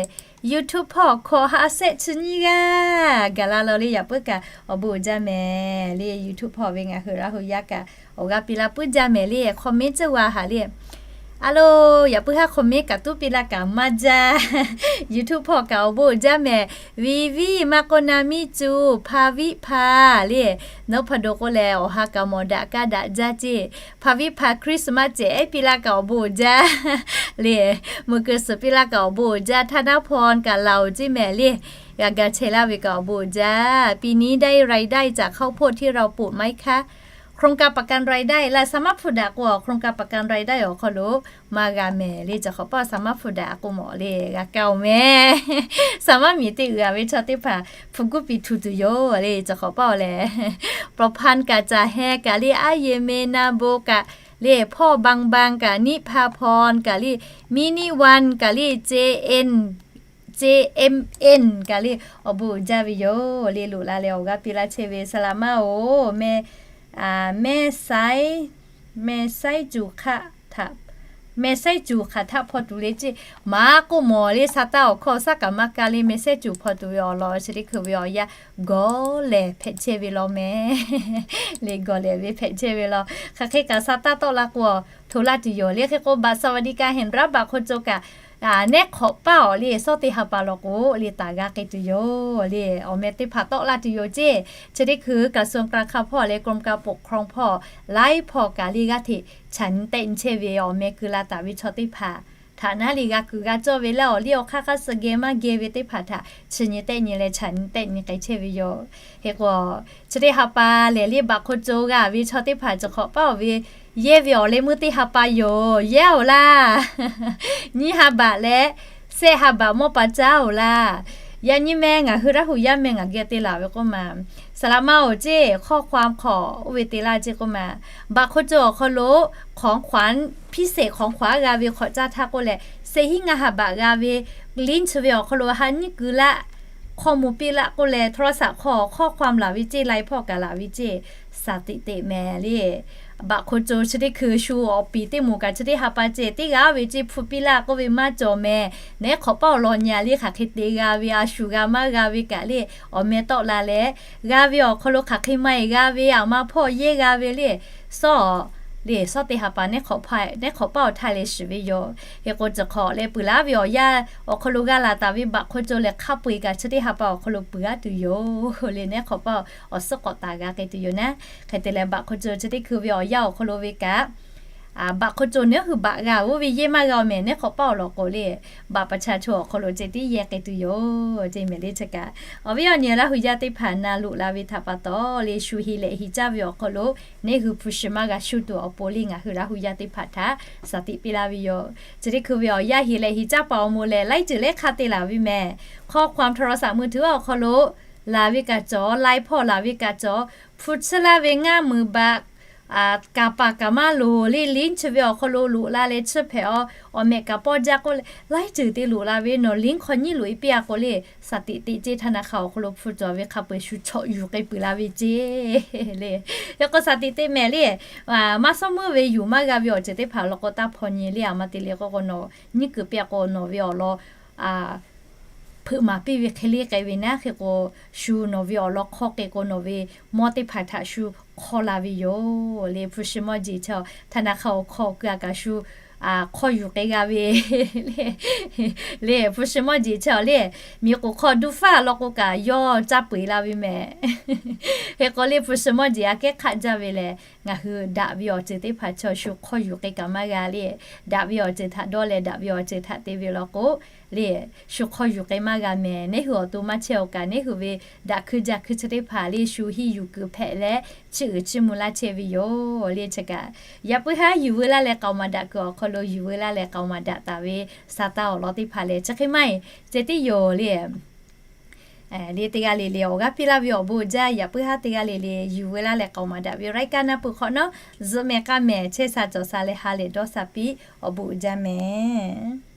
YouTube hpawˇ hkawꞈ haꞈ shehˆ chi nyiˇ g'aˇ gaˬ la law le, yaꞈ puiˉ kaꞈ awˬ bon uiˍ jaˇ mehˍ le. YouTube hpawˇ ve ngaˬ hui Laˇ hu yaˇ kaꞈ awˬ g'aˇ piˇ laˇ puiˉ jaˇ mehˍ le. Comment ceuˬ g'a haꞈ le. A loˬ, yaꞈ puiˉ haˉ comment kaꞈ tuˉ piˇ laˇ kaꞈ maˇ jaˇ. YouTube hpawˇ kaꞈ awˬ bon uiˍ jaˇ mehˍ. Viˍ viˉ maˇ k'oˆ, na miˇ cuˬ, hpa viˉ hpa le. Nawˉ hpa do k'oˆ leh awˬ ha kaꞈ mawˬ daꞈ kaˇ daꞈ jaˇ ceˇ. Hpa viˉ hpa Christmas cehˬ ehˉ piˇ laˇ kaꞈ awˬ bon uiˍ jaˇ le. Meuˬ keu suhˍ piˇ laˇ kaꞈ awˬ bon uiˍ jaˇ, htaˇ naˉ hpawˇ kaꞈ laˬ oˬ ceˇ mehˍ le. G'a ga chehˇ laˇ ve kaꞈ awˬ bon uiˍ jaˇ. ปีนี้ได้รายได้จากข้าวโพดที่เราปลูกไหมคะ โครงการประกันรายได้ laˇ, สามารถพูดได้ k'o, โครงการประกันรายได้ awˬ hk'aw lo maˇ g'a mehˍ le. Cawˬ hk'awꞈ paˇ สามารถพูดได้ a k'o mawˬ le, g'a kaˇ oˬ mehˍ. สามารถ miˬ teˇ uiˍ a ve chaw teˇ hpaˍ hpu kuˉ piˍ htu tuˬ yoˬ le. Cawˬ hk'awꞈ paˇ lehˬ, ประพันธ์ kaꞈ, จ๋าแฮ kaꞈ le, อาเยเม นาโบ kaꞈ le, พ่อบางบาง kaꞈ, นิพาพร kaꞈ le, มินิวัน kaꞈ le, เจเอ็น เจเอ็มเอ็น kaꞈ le, awˬ bon uiˍ jaˇ ve yoˬ le. Loꞈ la leh awˬ g'aˇ piˇ laˇ chehˇ ve Saˍ laꞈ ma oˬ, meh, meh saiˉ, meh saiˉ cuˬ hk'aˆ htaꞈ, meh saiˉ cuˬ hk'aˬ htaˆ hpaw tuˬ le ceˇ. Maˇ k'oˆ mawˬ le, Saˍtanˍ awˬ hkawˇ shaˉ kaꞈ maˇ kaˇ le, meh saiˉ cuˬ hpaw tuˬ ve awˬ lawn chi teˇ hkui ve awˬ yanˇ gawˬ lehˬ hpehꞈ chehˇ ve law mehˍ le. Gawˬ lehˬ ve hpehꞈ chehˇ ve law. Hk'aˬ hk'e kaꞈ Saˍtanˍ tawˆ la k'o, hto laˇ tuˬ yoˬ le. Hk'e k'o, บัตรสวัสดิการแห่งรัฐ baꞈ hk'aw co kaꞈ, nehˉ hk'awꞈ paˇ awˬ le, shawˉ teˇ ha pa law k'o le, taˍ g'a k'ai tuˬ yoˬ le. Awˬ meh teˇ hpaˍ tawˆ laˇ tuˬ yoˬ ceˇ. Chi teˇ hkui กระทรวงการคลัง hpawˇ leh กรมการปกครอง hpawˇ, laiˉ hpawˇ kaꞈ le g'aˇ hteꞈ chaꞈ nyi tehˆ nyi chehˇ ve awˬ meh keu la taˍ ve chaw teˇ hpaˍ htaꞈ naˉ le g'a kuiˬ g'a cawˇ ve laˇ, awˬ liˇ awˬ hk'aˇ hk'aˇ suh geh maˇ geh ve teˇ hpaˍ htaꞈ chi nyi tehˆ nyi leh chaꞈ nyi tehˆ nyi k'ai chehˇ ve yoˬ. Hk'e k'o, chi teˇ ha pa lehˬ le บัตรhk'aw co g'a ve chaw teˇ hpaˍ cawˬ hk'awꞈ paˇ awˬ ve yehˇ ve awˬ leh meuˇ teˇ ha pa yoˬ. Yehˇ oˬ laˇ. Nyiˇ ha บาท leh shehˆ ha บาท mawˇ pa caˉ oˬ laˇ. Yaꞈ nyi meh ngaˬ hui Laˇ hu yaˇ meh ngaˬ geh te laˬ ve k'oˆ ma, Saˍ laꞈ ma oˬ ceˇ, ข้อความ hk'awꞈ oˇ ve te laˇ ceˇ k'oˆ ma, บัตรhk'aw co awˬ hk'aw lo ของขวัญ พิเศษ ของขวัญ g'a ve hk'awꞈ caˇ htaˇ k'oˆ leh, shehˆ hinˉ ngaˇ ha บาท g'a ve ลิงก์ chi ve awˬ hk'aw lo ha nyiˇ keu laˇ, hk'aw moˍ piˇ laˇ k'oˆ leh โทรศัพท์ hk'aw ข้อความ laˬ ve ceˇ, laiˉ hpawˇ kaꞈ laˬ ve ceˇ, shaˍ tiꞈ teꞈ mehˍ le. บัตรhk'aw co chi teˇ hkui shu awˬ piˍ teˇ moˍ kaꞈ chi teˇ ha pa ceˇ, teˇ g'aˇ ve ceˇ hpu piˇ laˇ k'oˆ ve maˇ cawˬ mehˍ. Nehˉ hk'awꞈ paˇ awˬ lawn nyi a le, hk'aˬ hk'e te g'a ve, a shu g'a maˇ g'a ve kaꞈ le, awˬ meh tawˆ la leh, g'a ve awˬ hk'aw lo hk'aˬ hk'e maˇ e g'a ve, aˬ ma hpawˇ yehˇ g'a ve le, shawˉ le, shawˉ teˇ ha pa neˉ hk'awꞈ paˇ, neˉ hk'awꞈ paˇ awˬ htaˇ leh shiˍ ve yoˬ. Hk'e k'o, ciˬ hk'awꞈ leh peuˬ laˇ ve awˬ yanˇ awˬ hk'aw lo g'a laˬ taˍ ve baꞈ hk'aw co lehˬ hk'a peu-eˬ kaꞈ chi teˇ ha pa awˬ hk'aw lo peuˬ g'aˇ tuˬ yoˬ le. Neˉ hk'awꞈ paˇ awˬ suhˉ k'awꞈ taˍ g'a k'ai tuˬ yoˬ naˉ. Hk'e te leh baꞈ hk'aw co chi teˇ hkui ve awˬ yanˇ awˬ hk'aw lo ve kaꞈ, baꞈ hk'aw co neˉ hui baꞈ g'a oˇ ve yehˇ maˇ g'a-oˬ mehˍ. Neˉ hk'awꞈ paˇ awˬ lawn k'o le, baꞈ pa cha cho awˬ hk'aw lo ceh tiˉ yehˇ k'ai tuˬ yoˬ. Ceh mehˍ le chi kaꞈ, awˬ viˉ awˬ nyi Laˇ hui yaˇ teˇ hpaˍ na loꞈ la ve htaꞈ pa taw le, shu heˍ lehꞈ heˍ caˇ ve awˬ hk'aw lo neˉ hui hpu shi maˇ g'a shu tuˬ awˬ pon le, ngaˬ hui Laˇ hui yaˇ teˇ hpaˍ htaꞈ shaˍ tiꞈ piˇ laˇ ve yoˬ. Chi teˇ hkui ve awˬ yanˇ heˍ lehꞈ heˍ caˇ paˍ awˬ moˍ lehˬ, laiˉ ceuˬ lehˉ hk'a te laˬ ve mehˍ. ข้อความโทรศัพท์มือถือ awˬ hk'aw lo laˬ ve kaꞈ cawˬ, lai hpawˇ laˬ ve kaꞈ cawˬ, hpu tsuhˇ laˇ ve ngaˇ meunˍ baꞈ kaˍ paˍ kaˍ maˇ loˍ le, liˇ chi ve awˬ hk'aw lo loꞈ la leh tsuhˇ hpehꞈ-aw, awˬ mehꞈ kaꞈ pawˇ jaˇ k'oˆ leh, laiˉ ceuˬ te loꞈ la ve nawˬ liˇ hk'aw nyiˉ loꞈ e piˇ-a k'o le, shaˍ tiꞈ teꞈ ceˇ htaˇ na hk'a awˬ hk'aw lo hpu cawˬ ve hk'a peu-eˬ shu chawꞈ yuˬ k'ai peuˬ la ve ceˇ le. Hk'e k'o shaˍ tiꞈ teꞈ mehˍ le, maˇ suhˉ meuˇ ve yuˬ maˇ g'a ve awˬ ceuˬ teˇ hpaˍ law k'o taˇ hpaw nyi le. A ma te le k'o k'o nawˬ nyiˉ kuiˬ piˇ-a k'o nawˬ ve awˬ lawn hpeuꞈ maˍ piˇ ve hk'e le k'ai ve naˉ. Hk'e k'o, shu nawˬ ve awˬ lawn hk'aw k'ai k'o nawˬ ve mawˇ teˇ hpaˍ htaꞈ shu hk'aw la ve yoˬ le. Hpu shi mawˇ jeˬ chi htaˇ na hk'a awˬ hk'aw keu-a kaꞈ shu hk'aw yuˬ k'ai g'a ve le. Le hpu shi mawˇ jeˬ chi le, miˬ k'oˍ hk'aw duˇ faˇ law k'o kaꞈ yawˇ caˇ peu-eˬ la ve mehˍ. Hk'e k'o le hpu shi mawˇ jeˬ aꞈ kehˉ hk'aˆ jaˇ ve lehˬ, ngaˬ hui daꞈ ve awˬ ceuˬ teˇ hpaˍ chi shu hk'aw yuˬ k'ai kaꞈ maˇ g'a le. Daꞈ ve awˬ ceuˬ htaꞈ dawˇ leh daꞈ ve awˬ ceuˬ htaꞈ te ve law k'o le, shu hk'aw yuˬ k'ai maˇ g'a mehˍ. Neˉ hui awˬ to maˇ chehˇ-oˬ kaꞈ, neˉ hui ve daꞈ hkuiˇ jaˇ hkuiˇ chi teˇ hpaˍ le shu hiˇ yuˬ kuiˬ hpehꞈ leh, chiˇ uiˍ chiˇ mvuh laˇ chehˇ ve yoˬ le. Chi kaꞈ, yaꞈ puiˉ haˉ yuˬ veu laˇ leh k'aoˍ maˍ daꞈ kuiˬ awˬ hk'aw lo yuˬ veu laˇ leh k'aoˍ maˍ daꞈ taˍ ve Saˍtanˍ awˬ lawn teˇ hpaˍ lehˬ chi hk'e maˇ heˆ ceh tiˉ yoˬ le. Le teˇ g'aˇ le le awˬ g'aˇ piˇ laˇ ve awˬ bon uiˍ jaˇ. Yaꞈ puiˉ haˉ teˇ g'aˇ le le yuˬ veu laˇ leh k'aoˍ maˍ daꞈ ve รายการ naˆ pui hk'awꞈ nawˉ zuhꞈ mehˍ k'a mehˍ chehˇ sha cawˬ sha leh ha lehˬ dawˇ sha piˇ awˬ bon uiˍ jaˇ mehˍ.